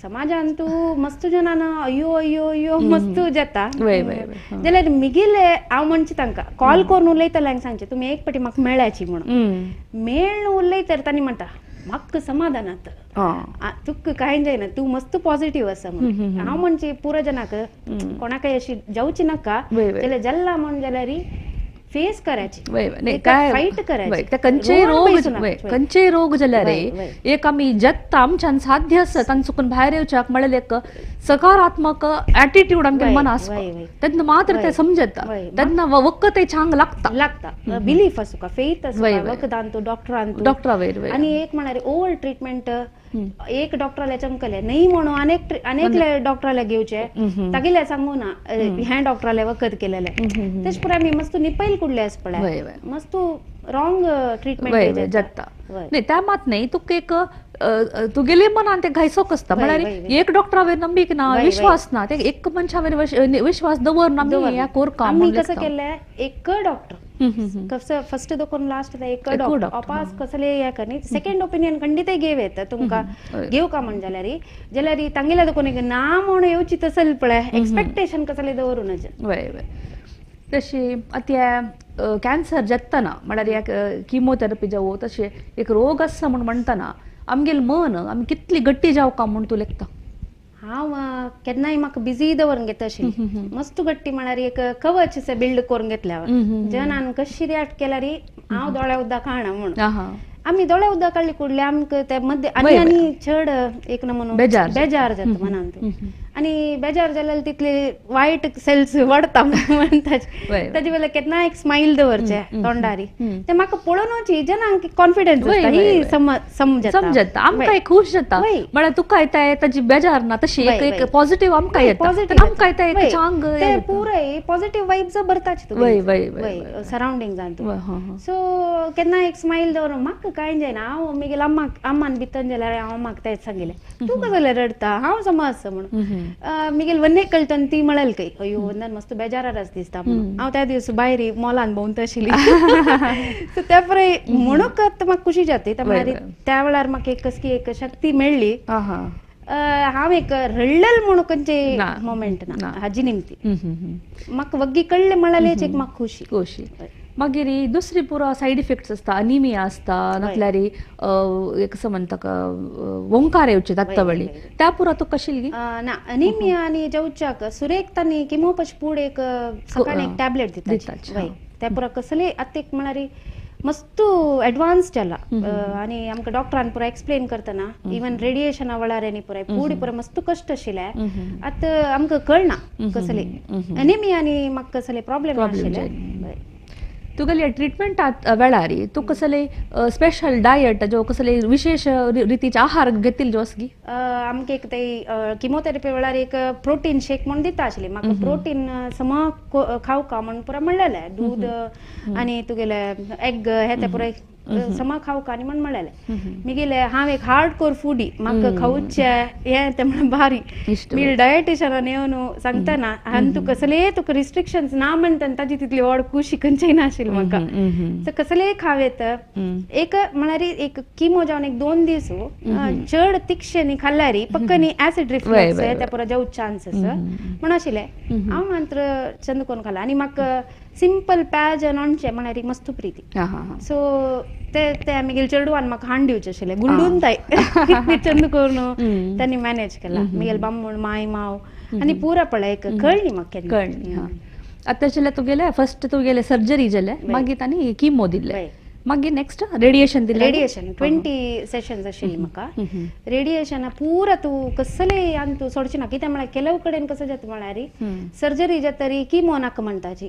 समाजान तूं मस्त जणांना अय्यो अय्यो अय्यो मस्त जाता जाल्यार मिगेले हांव म्हणचे तांकां कॉल करून उलयतल्यांक सांगचें तुमी एक पाटी म्हाका मेळ्याची म्हणून मेळ्ळ उलयतर तांणी म्हणटा म्हाका समाधान आतां तुका कांय जायना तूं मस्त पॉझिटिव्ह आसा म्हणून. हांव म्हणचे पुरो जणांक कोणाकय अशी जावची नाका जाल्यार जाल्ला म्हण जाल्यार फेस करायची फायट करायची. खंयचेय रोग खंयचेय रोग जाल्यार एक आमी जत्ता आमच्यान साध्य आसा तांचे चुकून भायर येवच्याक म्हळ्यार एक सकारात्मक एटिट्यूड आमगे मना आसता तेन्ना मात्र ते समजता तेन्ना वखद छांग लागता लागता बिलीफ आसूका फेथ आसूका वखदान तूं डॉक्टरान डॉक्टरा वयर. आनी एक म्हळ्यार ओवर ट्रिटमेंट एक डॉक्टराले चमकले न्ही म्हणून अनेक अनेक डॉक्टराले घेवचे तागेले सांगू ना हें डॉक्टराले वखद केलेले तेच पुराय आमी मस्त निपयल कुडले आस पळय मस्त रॉंग ट्रिटमेंट जाता. न्ही त्या मात न्ही तुका एक तुगेले मनान ते घायसोक आसता म्हळ्यार एक डॉक्टरा वयर नंबीक ना विश्वास ना ते एक मनशा वयर विश्वास दवरना आमी ह्या कोरका. आमी कसं केलें एक डॉक्टर कसं फर्स्ट दोकोन लास्ट एक डॉक्टर अपास कसले हे करी सेकंड ओपिनियन खंडीत घेव येता तुमकां घेव का म्हण जाल्यार जाल्यार तांगेल्या दोकोन एक ना म्हण येवची तसल पळय एक्सपेक्टेशन कसले दवरूं नज. वय वय तशी आतां कॅन्सर जातना म्हळ्यार किमोथेरपी जावं तशें एक रोग आसा म्हूण म्हणटना आमगेलें मन आमी कितली गट्टी जावका म्हूण तूं लेखता? हांव केन्नाय म्हाका बिजी दवरून घेता आशिल्ली मस्त गट्टी म्हळ्यार एक कवच बिल्ड करून घेतल्या जनान कशी रिएक्ट केल्यार हांव दोळ्या उदक काडना म्हणून आमी दोळ्या उदक काडली कुडले आमकां ते मध्य आनी आनी चड एक नमुनो बेजार जाता मनांत आनी बेजार जाल्यार तितले वायट सेल्स वाडता म्हणटा ताजे वेल्यान केन्ना एक स्मायल दवरचें तोंडारी ते म्हाका पळोवनूच जनांक कॉन्फिडन्स आसता ही समजता आमकां खूश जाता म्हळ्यार तुका येता ताजी बेजार ना तशी एक पॉझिटिव्ह आमकां येता आमकां येता एक चांग ते पुराय पॉझिटिव्ह वायब्स भरताच तुका सरावंडिंग्सान सो केन्ना एक स्मायल दवरून म्हाका कांय जायना. हांव मागीर अम्माक अम्मान भितर जाल्यार हांव अम्माक तेंच सांगिल्लें तूं कसलें रडटा हांव समज म्हणून मिगेल वन्नेक कळटा ती म्हळेल काय अयो वंदन मस्त बेजारार दिसता म्हणून. हांव त्या दीस भायर मॉलान भोंवता आशिल्ली सो त्या पुराय म्हणून म्हाका खुशी जाता त्या वेळार म्हाका एक कसली एक शक्ती मेळ्ळी. हांव एक रडलेल म्हणून खंयचे मोमेंट ना हाजी निमती म्हाका वग्गी कळ्ळें म्हळ्यार एक म्हाका खुशी खुशी. मागीर दुसरी पुरो सायड इफेक्ट्स आसता अनिमिया आसता नासल्यार कसं म्हणटा ओंकार येवचे दात्ता वेळी त्या पुरो तुका कशी ना अनिमिया आनी जेवच्याक सुरेक तांणी किमोपाची पूड एक सकाळी एक टॅबलेट दिता त्या पुरो कसले आतां एक म्हळ्यार मस्त एडवान्स जाला आनी आमकां डॉक्टरान पुरा एक्सप्लेन करतना इवन रेडिएशना वेळार आनी पुराय पूड पुराय मस्त कश्ट आशिल्ले आतां आमकां कळना कसले अनिमिया आनी म्हाका कसले प्रॉब्लेम आशिल्ले. तुगेले ट्रिटमेंटा वेळार तूं कसले स्पेशल डायट जो कसले विशेष रितीचे आहार घेतील जो असगी? आमकां एक ते किमोथेरपी वेळार एक प्रोटीन शेक म्हूण दिता आशिल्ली म्हाका प्रोटीन सम खावका म्हूण पुराय म्हणलेलें दूद आनी तुगेले एग हे ते पुराय समा खावका आनी म्हण म्हणलेलें. मागीर हांव एक हार्ड कोर फुडी म्हाका खावचें हें तें म्हळ्यार भारी मी डायटिशनान येवन सांगतना आनी तूं कसलेय तुका रिस्ट्रिक्शन्स ना म्हणटा ताजी तितली व्हड खुशी खंयचेय नाशिल्ली म्हाका सो कसलेय खाव येता. एक म्हळ्यार एक किमो जावन एक 2 दीस चड तिक्षेनी खाल्ल्यार पक्कनी ऍसिड रिफ्लक्स त्या पुरो जावं चान्स आसा म्हण आशिल्लें. हांव मात्र चंद करून खालां आनी म्हाका सिंपल प्याज नॉनचें म्हळ्यार मस्त प्रिती सो ते ते मागीर चेडवान म्हाका हाण दिवचें आशिल्लें गुंडून ताय चंद करून तांणी मॅनेज केला. मागीर बामण माय माव आनी पुरा पळय एक कळ्ळी म्हाका केन्ना. कळ्ळी. हां, आतां जाल्यार तुगेले फर्स्ट तुगेले सर्जरी जाले, मागीर तांणी किमो दिले, मागीर नेक्स्ट रेडिएशन दिलें. रेडिएशन 20 सेशन्स आशिल्ली म्हाका. रेडिएशन पुरा तूं कसले आनी तूं सोडची ना. कित्याक म्हळ्यार ಕೆಲವು कडेन कसं जाता म्हळ्यार सर्जरी जातरी किमो नाका म्हणटाची,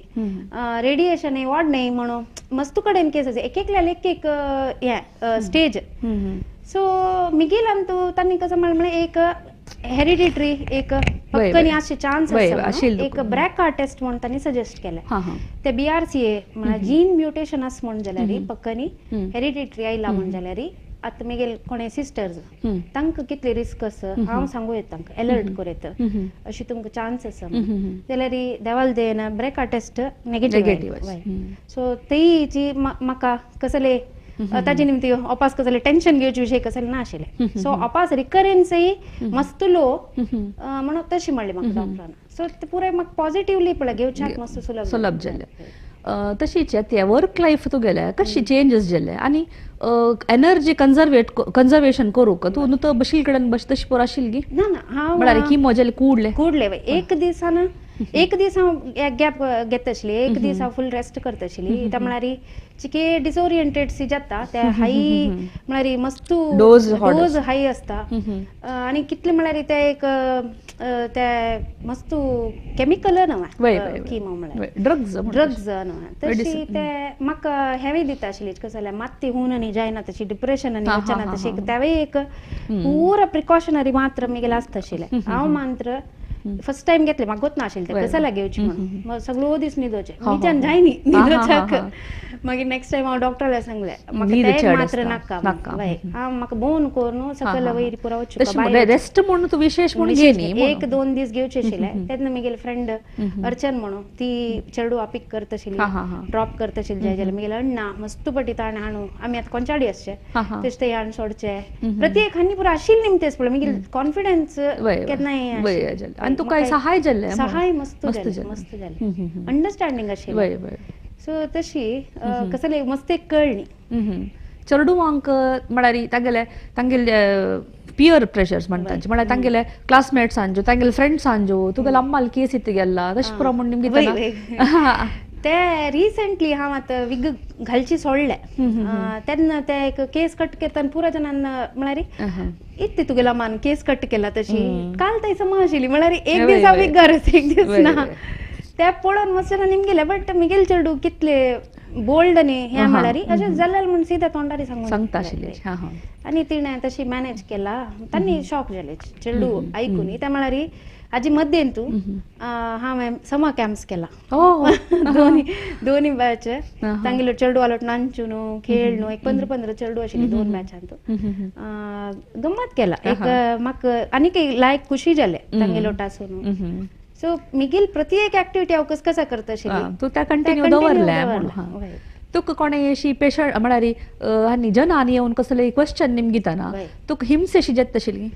रेडिएशन वाड न्हय म्हणून मस्त कडेन केस आसा, एक एकल्याक एक एक हें स्टेज. सो मिगेल तूं तांणी कसं म्हळ्यार एक हेरिडिटरी एक पक्कनी अशे चान्स आसा, एक ब्रॅका टेस्ट म्हणून तांणी सजेस्ट केलें. ते BRCA म्हळ्यार जीन म्युटेशन आसा म्हूण जाल्यार पक्कनी हेरिडिटरी आयला म्हूण जाल्यार आतां मिगेल कोणे सिस्टर्स तांकां कितली रिस्क आसा हांव सांगू येता, तांकां एलर्ट करूं येता अशी तुमकां चान्स आसा जाल्यार देवाल देना ब्रॅका टेस्ट नेगेटीव. सो तेची म्हाका कसले ताजे निमती अपास कसले टेन्शन घेवचे विशय कसले ना आशिल्ले. सो अपास रिकरन्सय मस्त लो म्हणून तशी म्हणली म्हाका डॉक्टरान. सो ते पुराय म्हाका पॉझिटिवली पळय घेवच्याक मस्त सुलभ सुलभ जालें. तशीच ते वर्क लायफ तुगेले कशी चेंजीस जाले आनी एनर्जी कन्जर्वेशन करूंक तूं न्हू तो बशील कडेन बस तशी पोर आशिल्ली गी? ना ना, हांव म्हळ्यार किमो जालें कुडले कुडले एक दिसान एक दीस हांव गॅप घेता आशिल्ली, एक दीस हांव फूल रेस्ट करता आशिल्ली. त्या म्हळ्यार चिके डिसओरिएंटेड सी जाता, ते हाय म्हळ्यार मस्त डोज हाय आसता आनी कितले म्हळ्यार ते एक ते मस्त केमिकल न्हय किमो म्हळ्यार ड्रग्ज ड्रग्ज न्हय तशी ते म्हाका हेवी दिता आशिल्ली. कसं जाल्यार मात्ती हून आनी जायना तशी डिप्रेशन आनी वचना तशी तेवूय एक पुरा प्रिकॉशनरी मात्र मिगेले आसता आशिल्लें. हांव मात्र फर्स्ट टायम घेतले म्हाका गोत ना आशिल्लें तें कसाला घेवची म्हणून, मग सगळो दीस न्हिदोचें मिच्यान जायनी न्हिदोच्याक. मागीर नेक्स्ट टायम हांव डॉक्टराक सांगलें म्हाका तें मात्र नाका, हांव म्हाका बोन करून सकयल वयर पुरा वचूं रेस्ट म्हणून तूं विशेश म्हणून घेनी एक दोन दीस घेवचे आशिल्ले. तेन्ना म्हगेली फ्रेंड अर्चन म्हणून ती चेडू पीक करता आशिल्ली, ड्रॉप करता आशिल्ली जाय जाल्यार म्हगेलें अण्णा मस्त पटी ताणें हाणू आमी आतां कोंचाडी आसचे तशें ते हाणून सोडचे प्रत्येक हांणी पुरो आशिल्ली निमतेच पळय म्हगेली कॉन्फिडन्स केन्नाय. आनी तुका सहाय जाल्लें? सहाय मस्त जालें, मस्त जालें, अंडरस्टँडींग आशिल्लें. सो तशी कसले मस्त एक कळ्ळी. चेडवांक म्हळ्यार तांगेले तांगेले पियर प्रेशर्स म्हणटा म्हळ्यार तांगेले क्लासमेट्सांच्यो तांगेले फ्रेंड्सांच्यो तुगेले अम्माल केस इत गेल्ला तशें पुरो म्हूण निमगी? ते रिसेंटली हांव आतां विग घालची सोडले तेन्ना ते एक केस कट केता पुरा जाणान म्हळ्यार इतली तुगेला मान केस कट केला तशी काल थंय समा आशिल्ली म्हळ्यार एक दीस हांव विग घालत एक दीस ना ते पळोवन मस्त निमगेले. बट मिगेल चेडू कितले बोल्ड न्ही हें म्हळ्यार अशें जाल्यार म्हूण सीधा तोंडारी सांगून सांगता आशिल्ली. आनी तिणें तशी मॅनेज केला, तांणी शॉक जाले चेडू आयकून. त्या म्हळ्यार हाजी मद्देन तूं हांवें समा कॅम्प्स केला दोनी बॅच तांगेलो चेडू आलोट नांचू न्हू खेळ न्हू एक 15-15 चेडू आशिल्ली दोन बॅचांत गम्मत केला एक म्हाका आनीक लायक खुशी जाले तांगेलो आसून. सो मिगेल प्रत्येक ऍक्टिव्हिटी हांव कस कसा करता आशिल्ली तूं त्या कंटिन्यू दवरलें. तुका कोणें अशी पेशंट म्हळ्यार आनी जनांनी येवन कसले क्वेश्चन निमगितना तुका हिंसेशी जाता आशिल्ली?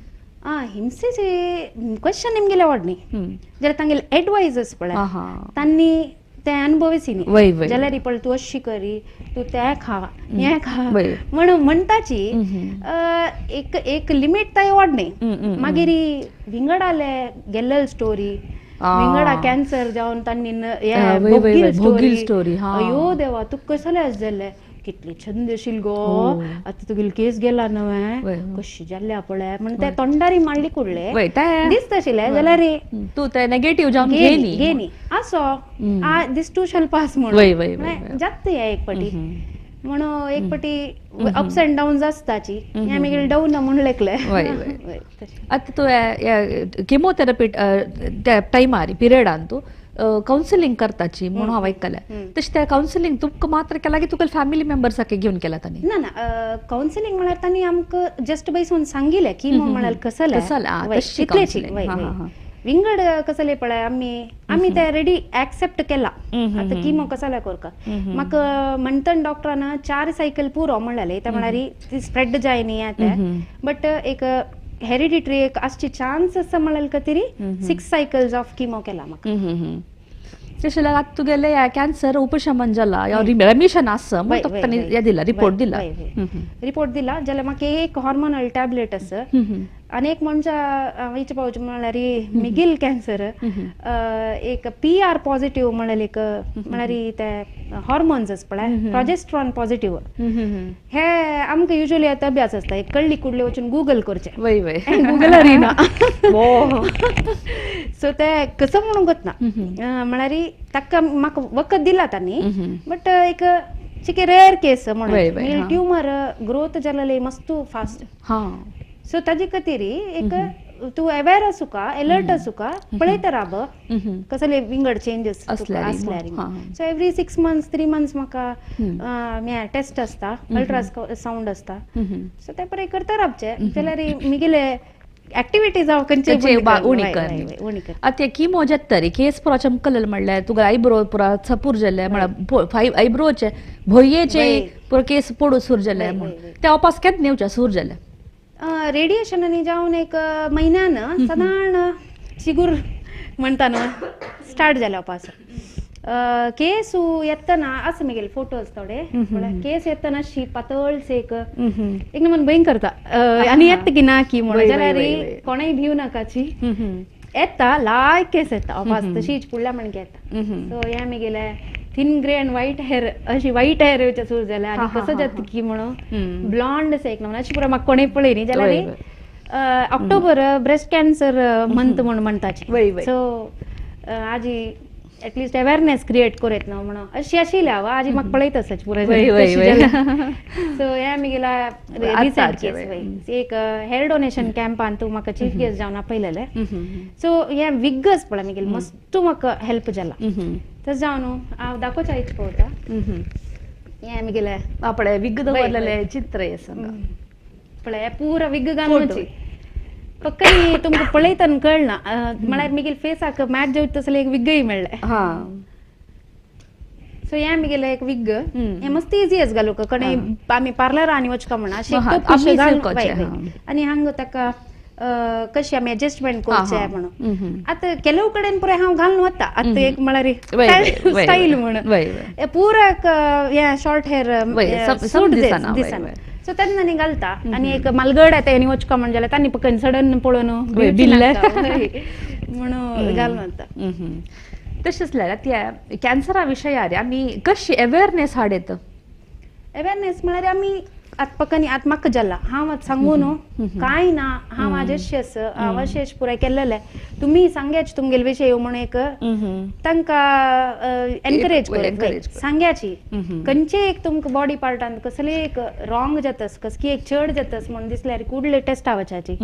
आ हिंसेची क्वेश्चन निमगेले आवड न्ही जाल्यार तांगेले एडवायजर्स पळय तांणी ते अनुभवीसी न्ही जाल्यार पळय तूं अशी करी तूं तें खा हें खा म्हणून म्हणटाची एक एक लिमीट तांय आवड न्ही. मागीर विंगडाले गेल्ले स्टोरी विंगडा कॅन्सर जावन तांणी भोगील स्टोरी, अयो देवा तुका कसलें जाल्लें कितली छंद आशिल्ली गो आतां तुगेली केस गेला नवें कशी जाल्ल्या पळय म्हण ते तोंडारी मांडली कुडले दिसता आशिल्लें जाल्यार तूं ते नेगेटीव जावन घेनी असो दीस टू शॅल पास म्हणून जाता हें एक पटी म्हणून एक पटी अप्स अँड डावन आसताची हें मागीर डावन म्हूण लेखलें. आतां तूं किमोथेरपी त्या टायमार पिरियडान तूं कावन्सिलींग करताची म्हणून हांव आयकलें, तशें तें कावन्सिलींग तुमकां मात्र केलां की तुका फॅमिली मेंबर्साक घेवन केला तांणी? ना ना, कावन्सिलींग म्हळ्यार तांणी आमकां जस्ट बैसून सांगिल्लें की म्हळ्यार कसलें तितलेंच विंगड कसले पळय आमी आमी ते रेडी एक्सेप्ट केला. आतां किमो कसले करका म्हाका म्हणटन डॉक्टरान 4 सायकल पुरो म्हणलें ते म्हळ्यार ती स्प्रेड जायनी तें, बट एक हेरिडिटरी एक आसची चान्स आसा म्हणल्यार खातीर 6 सायकल्स ऑफ किमो केला म्हाका. तशें जाल्यार आतां तुगेलें कॅन्सर उपशमन जाला रेमिशन आसा म्हूण तुका तांणी हें दिला रिपोर्ट दिला? रिपोर्ट दिला जाल्यार म्हाका एक हॉर्मोनल टॅबलेट आसा अनेक म्हणजे हिचे पावचे म्हळ्यार मिगिल कॅन्सर एक PR positive म्हणल्यार एक म्हळ्यार ते हॉर्मोन्स पळय प्रोजेस्ट्रॉन पॉझिटिव्ह हे आमकां युजली आतां अभ्यास आसता एक कळ्ळी कुडले वचून गुगल करचें वय वय गुगलार येना सो ते कसो म्हणून गोतना म्हळ्यार ताका म्हाका वखद दिला तांणी बट एक चिके रेअर केस म्हणून ट्युमर ग्रोथ जालेले मस्त फास्ट सो ताजे खातीर एक तूं अवेर आसूका अलर्ट आसूका पळयता राब कसले विंगड चेंजीस आसल्यार सो एवरी 6 months 3 months म्हाका टेस्ट आसता अल्ट्रासावंड आसता सो ते पळय करता रावचे जाल्यार मिगेले ऍक्टिव्हिटीज हांव खंयचे उणी कर. आतां किमो जाता रे केस पुरा चमकलेले म्हणल्यार तुका आयब्रो पुरा सपूर जाल्ले म्हळ्यार आयब्रोचे भोयेचे पुरा केस पडू सूर जाल्ले म्हूण ते वापस केन्ना येवचे सूर जाल्ले रेडिएशन जावन एक म्हयन्यान सादारण चिगूर म्हणटा न्हू स्टार्ट जाले वापस केस येतना आसा मागीर फोटोज थोडे केस येतना अशी पातळस एक एक नमन भंय करता आनी येता की ना की म्हणून जाल्यार कोणूय भिव नाकाची येता लायक केस येता वापस तशीच फुडल्या म्हणके येता सो हे मागीर thin grey and white hair अशी व्हाईट हेअर येवचे सुरू जाले आनी कसो जाता की म्हणून ब्लॉन्ड एक नमून अशी पुरो म्हाका कोणूय पळयनी न्ही जाल्यार ऑक्टोबर ब्रेस्ट कॅन्सर मंथ म्हणून म्हणटाची सो आजी एटलिस्ट अवेअरनेस क्रिएट करूं न्हू म्हणून अशी आशिल्ली हांव आजी म्हाका पळयत आसची पुरो सो हे मागीर रिसंट केस एक हेअर डोनेशन कॅम्पान तूं म्हाका चीफ गेस्ट जावन आपयलेले सो हे विग्गस पळय मागीर मस्त म्हाका हेल्प जाला तशें जावन न्हू हांव दाखोवच्या आयज पळोवता हें मागीर आपले विग दवरलेले चित्र पळय हें पुरा विग घालून पक्कनी तुमकां पळयतना कळना म्हळ्यार मागीर फेसाक मॅच जावचे तसले एक विगय मेळ्ळें सो हें मागीर एक विग हें मस्त इजी आसा घालूंक कोणें आमी पार्लर आनी वचका म्हणा अशें घालून आनी हांगा ताका कशी आमी एडजस्टमेंट करचें म्हणून आतां ಕೆಲವು कडेन पुराय हांव घालून वता आतां एक म्हळ्यार स्टायल म्हणून पुरा हें शॉर्ट हेअर सूट दिसना सो तेन्ना न्ही घालता आनी एक मालगड येता आनी वचका म्हण जाल्यार तांणी पकन सडन पळोवन म्हणून घालून वता. तशेंच जाल्यार त्या कॅन्सरा विशयार आमी कशी अवेअरनेस हाडयत? अवेअरनेस म्हळ्यार आमी आतां पकनी आतां म्हाका जाला हांव आतां सांगू न्हू कांय ना हांव आजशेच हांव अशेंच पुराय केल्लेलें तुमी सांग्याचे तुमगेले विशय म्हणून एक तांकां एनकरेज कर सांग्याची खंयचे एक तुमकां बॉडी पार्टान कसले एक रॉंग जातस कसली एक चड जातस म्हणून दिसल्यार कुडले टेस्टा वचाची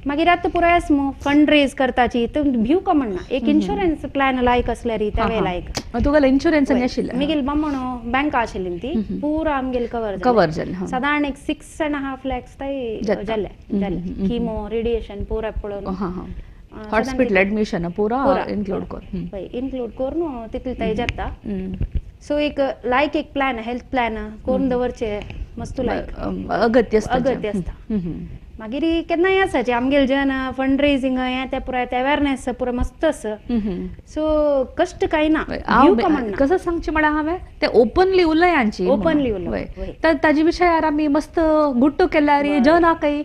मागीर आतां पुराय आस मू फंड रेज करताची भिव का म्हणना एक इन्शुरन्स प्लॅन लायक आसल्यार तेवे लायक तुगेलो इन्शुरन्स आशिल्लें मागीर बामणो बँक आशिल्ली ती पुरा आमगेले कवर कवर जालें सादारण एक 6.5 lakhs ताई जाले जाले किमो रेडिएशन पुरा पळोवन हॉस्पिटल एडमिशन पुरा इन्क्लूड कर इन्क्लूड करून तितले ताई जाता. सो एक लायक एक प्लॅन हेल्थ प्लॅन करून दवरचे मस्त लायक अगत्य अगत्य आसता. मागीर केन्नाय आसाचे आमगेले जन फंड रेजिंग हें तें पुराय अवेअरनेस पुराय मस्त आसा सो कश्ट कांय ना. कसं सांगचें म्हळ्यार हांवें ते ओपनली उलयांची ओपनली उलय ताजे विशयार आमी मस्त गुट्टू केल्यार जनाकय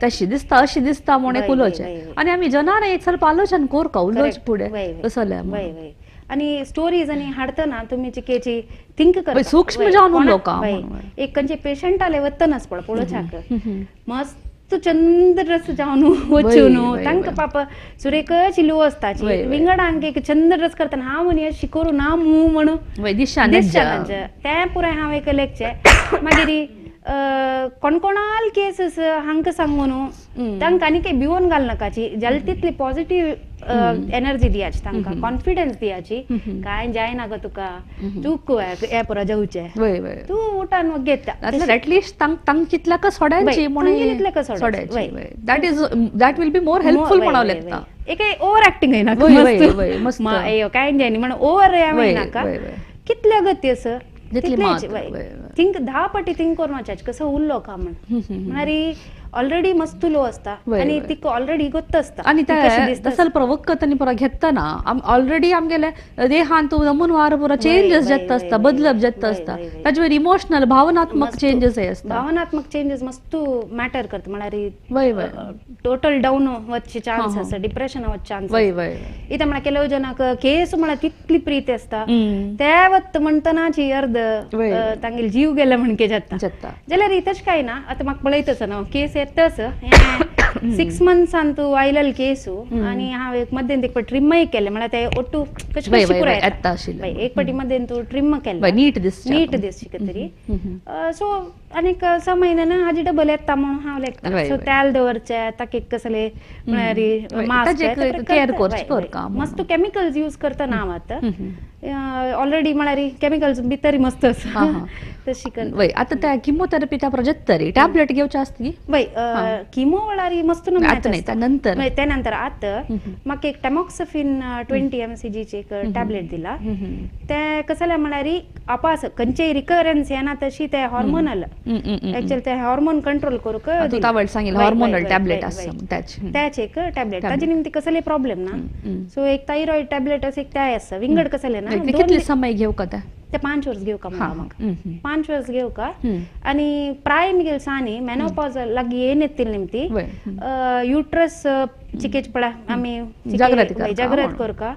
तशी दिसता अशी दिसता म्हूण एक उलोवचें आनी आमी जनान एक ಸ್ವಲ್ಪ आलोचन कोरका उलोवचें फुडें तसलें आनी स्टोरीज आनी हाडटना तुमी चिकेची थिंक कर सूक्ष्म जावन उलोवका एक खंयचे पेशंटाले वतनाच पळय पळोवच्याक मस्त चंद ड्रेस जावन वचून तांकां पाप सुरेकच लो आसताची विंगडांक एक चंद ड्रेस करतना हांव न्ही अशी करूं ना मू म्हणून दिसचे तें पुराय हांव एक लेखचें. मागीर कोण कोणाल केसीस हांकां सांगू न्हू तांकां आनी काही भिवोन घालनाकाची जाल्यार तितली पॉझिटिव्ह एनर्जी दियाची तांकां कॉन्फिडन्स दियाची कांय जायना गो तुका तूं हे पुरो जावचें तूं उठान घेता एटलिस्ट तांक सोडायची म्हणून सोडायची that is that will be more helpful म्हणून लागता. एक ओवर ऍक्टिंग आहे ना काय जायना म्हणून ओवर नाका कितले अगत्य आसा थिंक 10 पटी थिंक करून वचाचे कसो उरलो का म्हण म्हळ्यार ऑलरेडी मस्त लो असता आणि तिका ऑलरेडी गोत्त असता आणि तसल पुरा वखद आनी पुरा घेतना ऑलरेडी आमगेले देहांत नमून वार पुरा चेंजेस जाता असता, बदलप जाता असता, ताजे वयर इमोशनल भावनात्मक चेंजेस असता. भावनात्मक चेंजेस मस्त मॅटर करता, म्हळ्यार टोटल डावन वचचे चान्स आसा, डिप्रेशन वचचे चान्स. इथे म्हळ्यार ಕೆಲವು ಜನक केस म्हळ्यार तितली प्रीती आसता ते वत म्हणटनाची अर्द तांगेले जीव गेले म्हणके जाता जाल्यार इतच काय ना. आतां म्हाका पळयतच ना केस येतच 6 मंथ्सान तूं आयलेले केसू आनी हांव एक मध्यंत एक पाटी ट्रिमय केले, म्हळ्यार ते ಒಟ್ಟು कशें कशें पुराय एक पाटी मध्यंत ट्रिम केले, नीट दिस नीट दिसचे तरी. सो आनीक 6 म्हयन्यान हाजी डबल येता म्हणून हांव लेखता. सो तेल दवरचे ताका एक कसले म्हळ्यार मास्क मस्त केमिकल्स यूज करता ना हांव आतां ऑलरेडी, म्हळ्यार केमिकल्स भितर मस्त आसा तशी करता. आतां त्या किमोथेरपी त्या प्रजत्तरी टॅबलेट घेवचे आसता की? वय किमो वेळार मस्त नंतर त्या नंतर आतां म्हाका एक टॅमॉक्सिफिन 20 mcg ची एक टॅबलेट दिला. ते कसले म्हळ्यार आपास खंयचेय रिकरन्स येना तशी ते हॉर्मोनल एक्चुअली ते हॉर्मोन कंट्रोल करूंक हॉर्मोनल टॅबलेट आसा त्याचे एक टॅबलेट, ताजे निमती कसले प्रॉब्लेम ना. सो एक थायरॉइड टॅबलेट असे एक त्या आसा विंगड कसले ना. कितले समय घेवं का ते? 5 वर्स घेवं का म्हाका? 5 वर्स घेवं का. आनी प्राय मिगेल सानी मेनोपॉज लागीं येन येतील निमती युट्रस चिकेच पळा आमी जागृत करका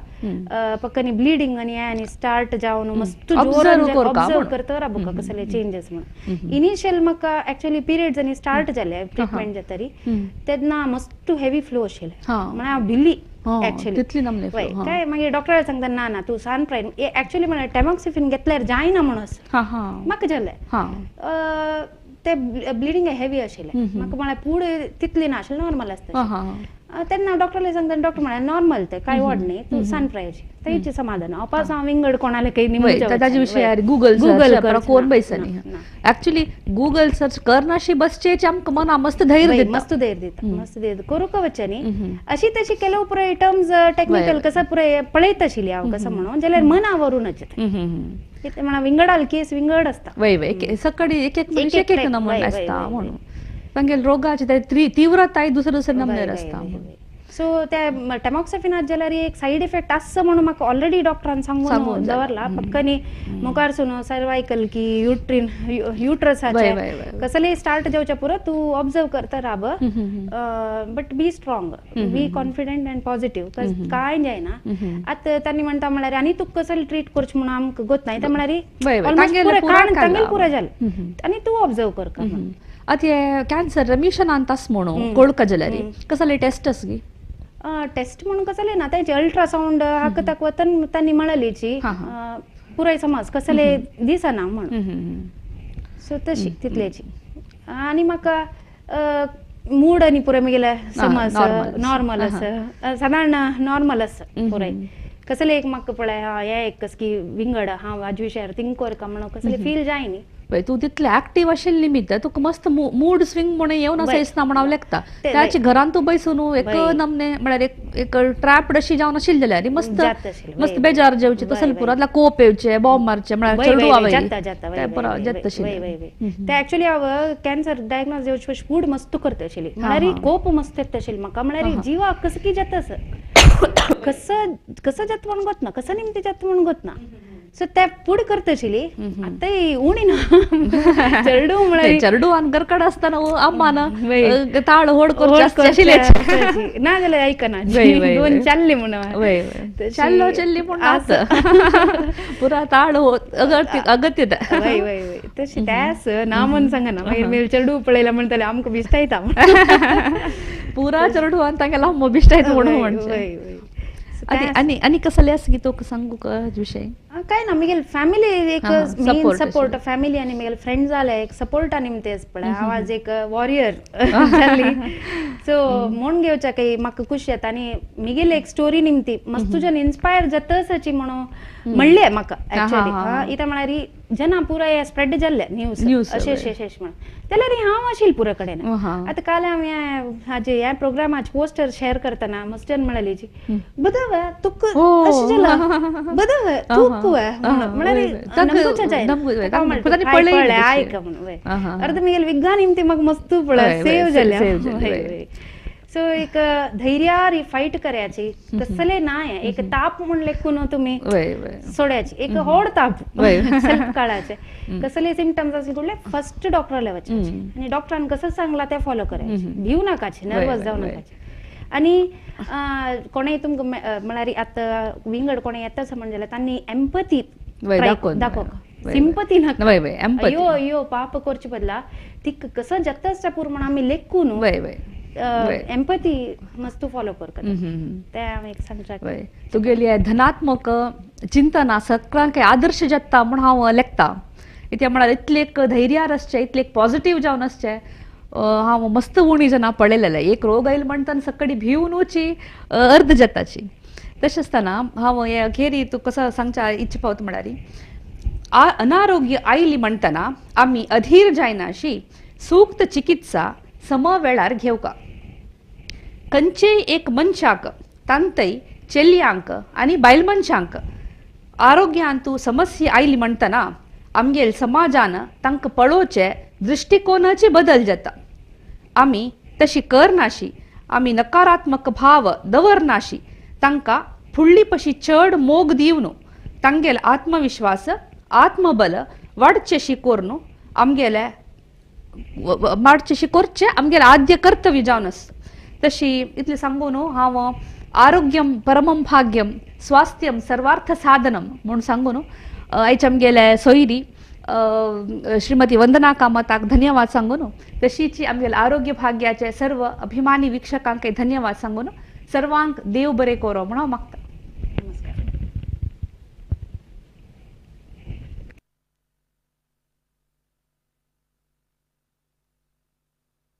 पक्कनी ब्लिडींग आनी आनी स्टार्ट जावन मस्त ऑब्झर्व करता राबोका कसले चेंजेस म्हणून. इनिशियल म्हाका एक्चुअली पिरियड्स आनी स्टार्ट जाले ट्रिटमेंट जातरी तेन्ना मस्त हेवी फ्लो आशिल्ले, म्हळ्यार हांव भिल्ली एक्चुअली. काय मागीर डॉक्टराक सांगता ना ना तूं सान प्रायम एक्चुअली म्हळ्यार टॅमॉक्सिफिन घेतल्यार जायना म्हणून म्हाका जालें. ते ब्लिडींग हेवी आशिल्लें म्हाका, म्हळ्यार पूड तितली ना आशिल्लें, नॉर्मल आसता तेन्ना डॉक्टरले सांगता, डॉक्टर म्हळ्यार नॉर्मल ते काय वॉड न्ही, तूं सान प्रायची तेची समाधान. अपास हांव विंगड कोणाले काही ताजे विशयार गुगल सर्च कोण बैसनी. एक्चुअली गुगल सर्च करनाशी बसचे आमकां मना मस्त धैर्य दिता, मस्त धैर्य दिता, मस्त धैर्य करूंक वचचे न्ही. अशी तशी केलो पुराय टर्म्स टेक्निकल कसं पुराय पळयत आशिल्ली हांव कसं म्हणून जाल्यार मना व्हरूनच म्हणा विंगडाल केस विंगड आसता. वय वय सकाळी एक एक मनीस एक एक नमुने आसता म्हणून तांगेले रोगाची तीव्रताय दुसरे दुसरे नमुने आसता. सो त्या टॅमॉक्सिफिनात जाल्यार एक सायड इफेक्ट आसता म्हणून म्हाका ऑलरेडी डॉक्टरान सांगून दवरला. पक्कनी मुखारसून सर्वायकल की युट्रीन युट्रसाचे कसले स्टार्ट जावचे पुरो तूं ऑब्झर्व करता राब, but be strong, be confident and positive, काय जायना. आतां तांणी म्हणटा म्हळ्यार आनी तुका कसले ट्रीट करचें म्हणून आमकां गोत ना, म्हळ्यार तांगेले पुरो जालें आनी तूं ऑब्झर्व कर. आतां कॅन्सर रेमिशनांत आस म्हणून कळका जाल्यार कसले टेस्ट आस गी? टेस्ट म्हणून कसले ना, तांचे अल्ट्रासावंड हाका ताका वतन तांणी म्हळ्याची पुराय समज कसले दिसना म्हणून. सो तशी तितल्याची. आनी म्हाका मूड आनी पुराय म्हगेले समज नॉर्मल आसा, सादारण नॉर्मल आसा पुराय. कसले एक म्हाका पळय हा हे एक कस की विंगड हांव हाजे विशयार थिंक करता म्हणून कसले फील जायनी. तूं तितलें एक्टीव आशिल्लें निमित्त तुका मस्त मूड स्विंग म्हणून येवन असं दिसना म्हणून हांव लेखता. त्याचे घरान तूं बैसून एक नमने म्हळ्यार एक ट्रॅप्ड अशी जावन आशिल्लें जाल्यार मस्त मस्त बेजार जेवचे तसले पुरातल्या कोप येवचे, बॉम्ब मारचे, म्हळ्यार चेडू हांवें जाता आशिल्लें. ते एक्चुअली हांव कॅन्सर डायग्नोज येवचे फूड मस्त करता आशिल्ली, म्हळ्यार कोप मस्त येता आशिल्ली म्हाका, म्हळ्यार जिवाक कसं की जाता कसं कसं जाता म्हणून गोत ना, कसं निमते जाता म्हणून गोत ना. सो ते पूड करता आशिल्ली. आतां उणी ना चेडू म्हळ्यार चेडू आनी घरकड आसतना अम्मान ताळ होड करचे आशिल्ले ना जाल्यार आयकना, दोन चालली म्हणून चाललो चल्ली म्हूण आसा पुरा ताळ अगत्य. वय वय वय तशी त्यास ना म्हणून सांगना, मागीर मेल चेडू पळयला म्हणटले आमकां बिश्टायता पुरा चेडू आनी तांगेलो अम्मो बिश्टायता म्हणून म्हणचें. आनी आनी कसले आसा की तुका सांगू विशय? काय ना, म्हगेली फॅमिली एक मेन सपोर्ट, फॅमिली आनी म्हगेले फ्रेंड्स जाले एक सपोर्टा निमतेच पळय हांव आज एक वॉरियर जाली. सो म्हूण घेवच्या काही म्हाका खुशी येता आनी म्हगेली एक स्टोरी निमती मस्त तुज्यान इन्स्पायर जातच म्हणून म्हणलें म्हाका एक्चुअली. इत्याक म्हळ्यार जेन्ना पुराय स्प्रेड जाल्ले न्यूज अशें अशें अशें म्हणून जाल्यार हांव आशिल्लें पुरा कडेन. आतां काल हांव हाजे ह्या प्रोग्रामाचे पोस्टर शेअर करतना मस्टन म्हळ्याली बदव तुक अशें जालां बदव तूक म्हळ्यार पळय आयक म्हणून अर्द मागीर विज्ञान ती म्हाका मस्त पळय सेव जाल्या. सो एक धैर्यार फायट करायची कसले नाय एक ताप म्हण लेखून तुमी सोड्याची एक होड ताप सेल्फ काळाचे कसले सिमटम्स असले कुठले फर्स्ट डॉक्टराला वचायचे आणि डॉक्टरान कसं सांगला ते फॉलो करायचे, भिवू नाकाचे, नर्वस जावं नाकाचे. आणि कोणेय तुमकां म्हळ्यार आतां विंगड कोणेय येता म्हण जाल्यार तांणी एम्पथी दाखोवप, सिंपती नाका, अयो अयो पाप करचे बदला ती कसं जाता पूर म्हण आमी लेखून एम्पथी मस्त फॉलो करता ते हांव एक सांगता. तुगेली धनात्मक चिंतना सगळ्यांक आदर्श जाता म्हूण हांव लेखता. इत्या म्हळ्यार इतलें एक धैर्यार आसचें, इतलें एक पॉझिटीव जावन आसचें हांव मस्त उणी जाणां पळयलेलें. एक रोग आयल म्हणटा सकाळी भिवनूची अर्द जाताची. तशें आसतना हांव हे अखेरी तूं कसो सांगच्या इच्छा पावता म्हळ्यार अनारोग्य आयली म्हणटना आमी अधीर जायनाशी सूक्त चिकित्सा सम वेळार घेवका. खंयचेय एक मनशाक तांतय चेलयांक आनी बायल मनशांक आरोग्यांतू समस्या आयली म्हणटना आमगेल समाजान तांकां पळोवचे दृश्टिकोनाचे बदल जाता. आमी तशी करनाशी, आमी नकारात्मक भाव दवरनाशी, तांकां फुडली पशी चड मोग दिवन तांगेल आत्मविश्वास आत्मबल वाडचेशी करून आमगेले वाडचेशी करचें आमगेलें आद्य कर्तव्य जावन आसता. तशी इतलें सांगून हांव आरोग्यम परमम भाग्यम स्वास्थ्यम सर्वार्थ साधनम म्हूण सांगून आयचे आमगेले सोयरी श्रीमती वंदना कामताक धन्यवाद सांगून, तशीच आमगेले आरोग्य भाग्याचे सर्व अभिमानी वीक्षकांक धन्यवाद सांगून सर्वांक देव बरें करो म्हूण हांव मागता.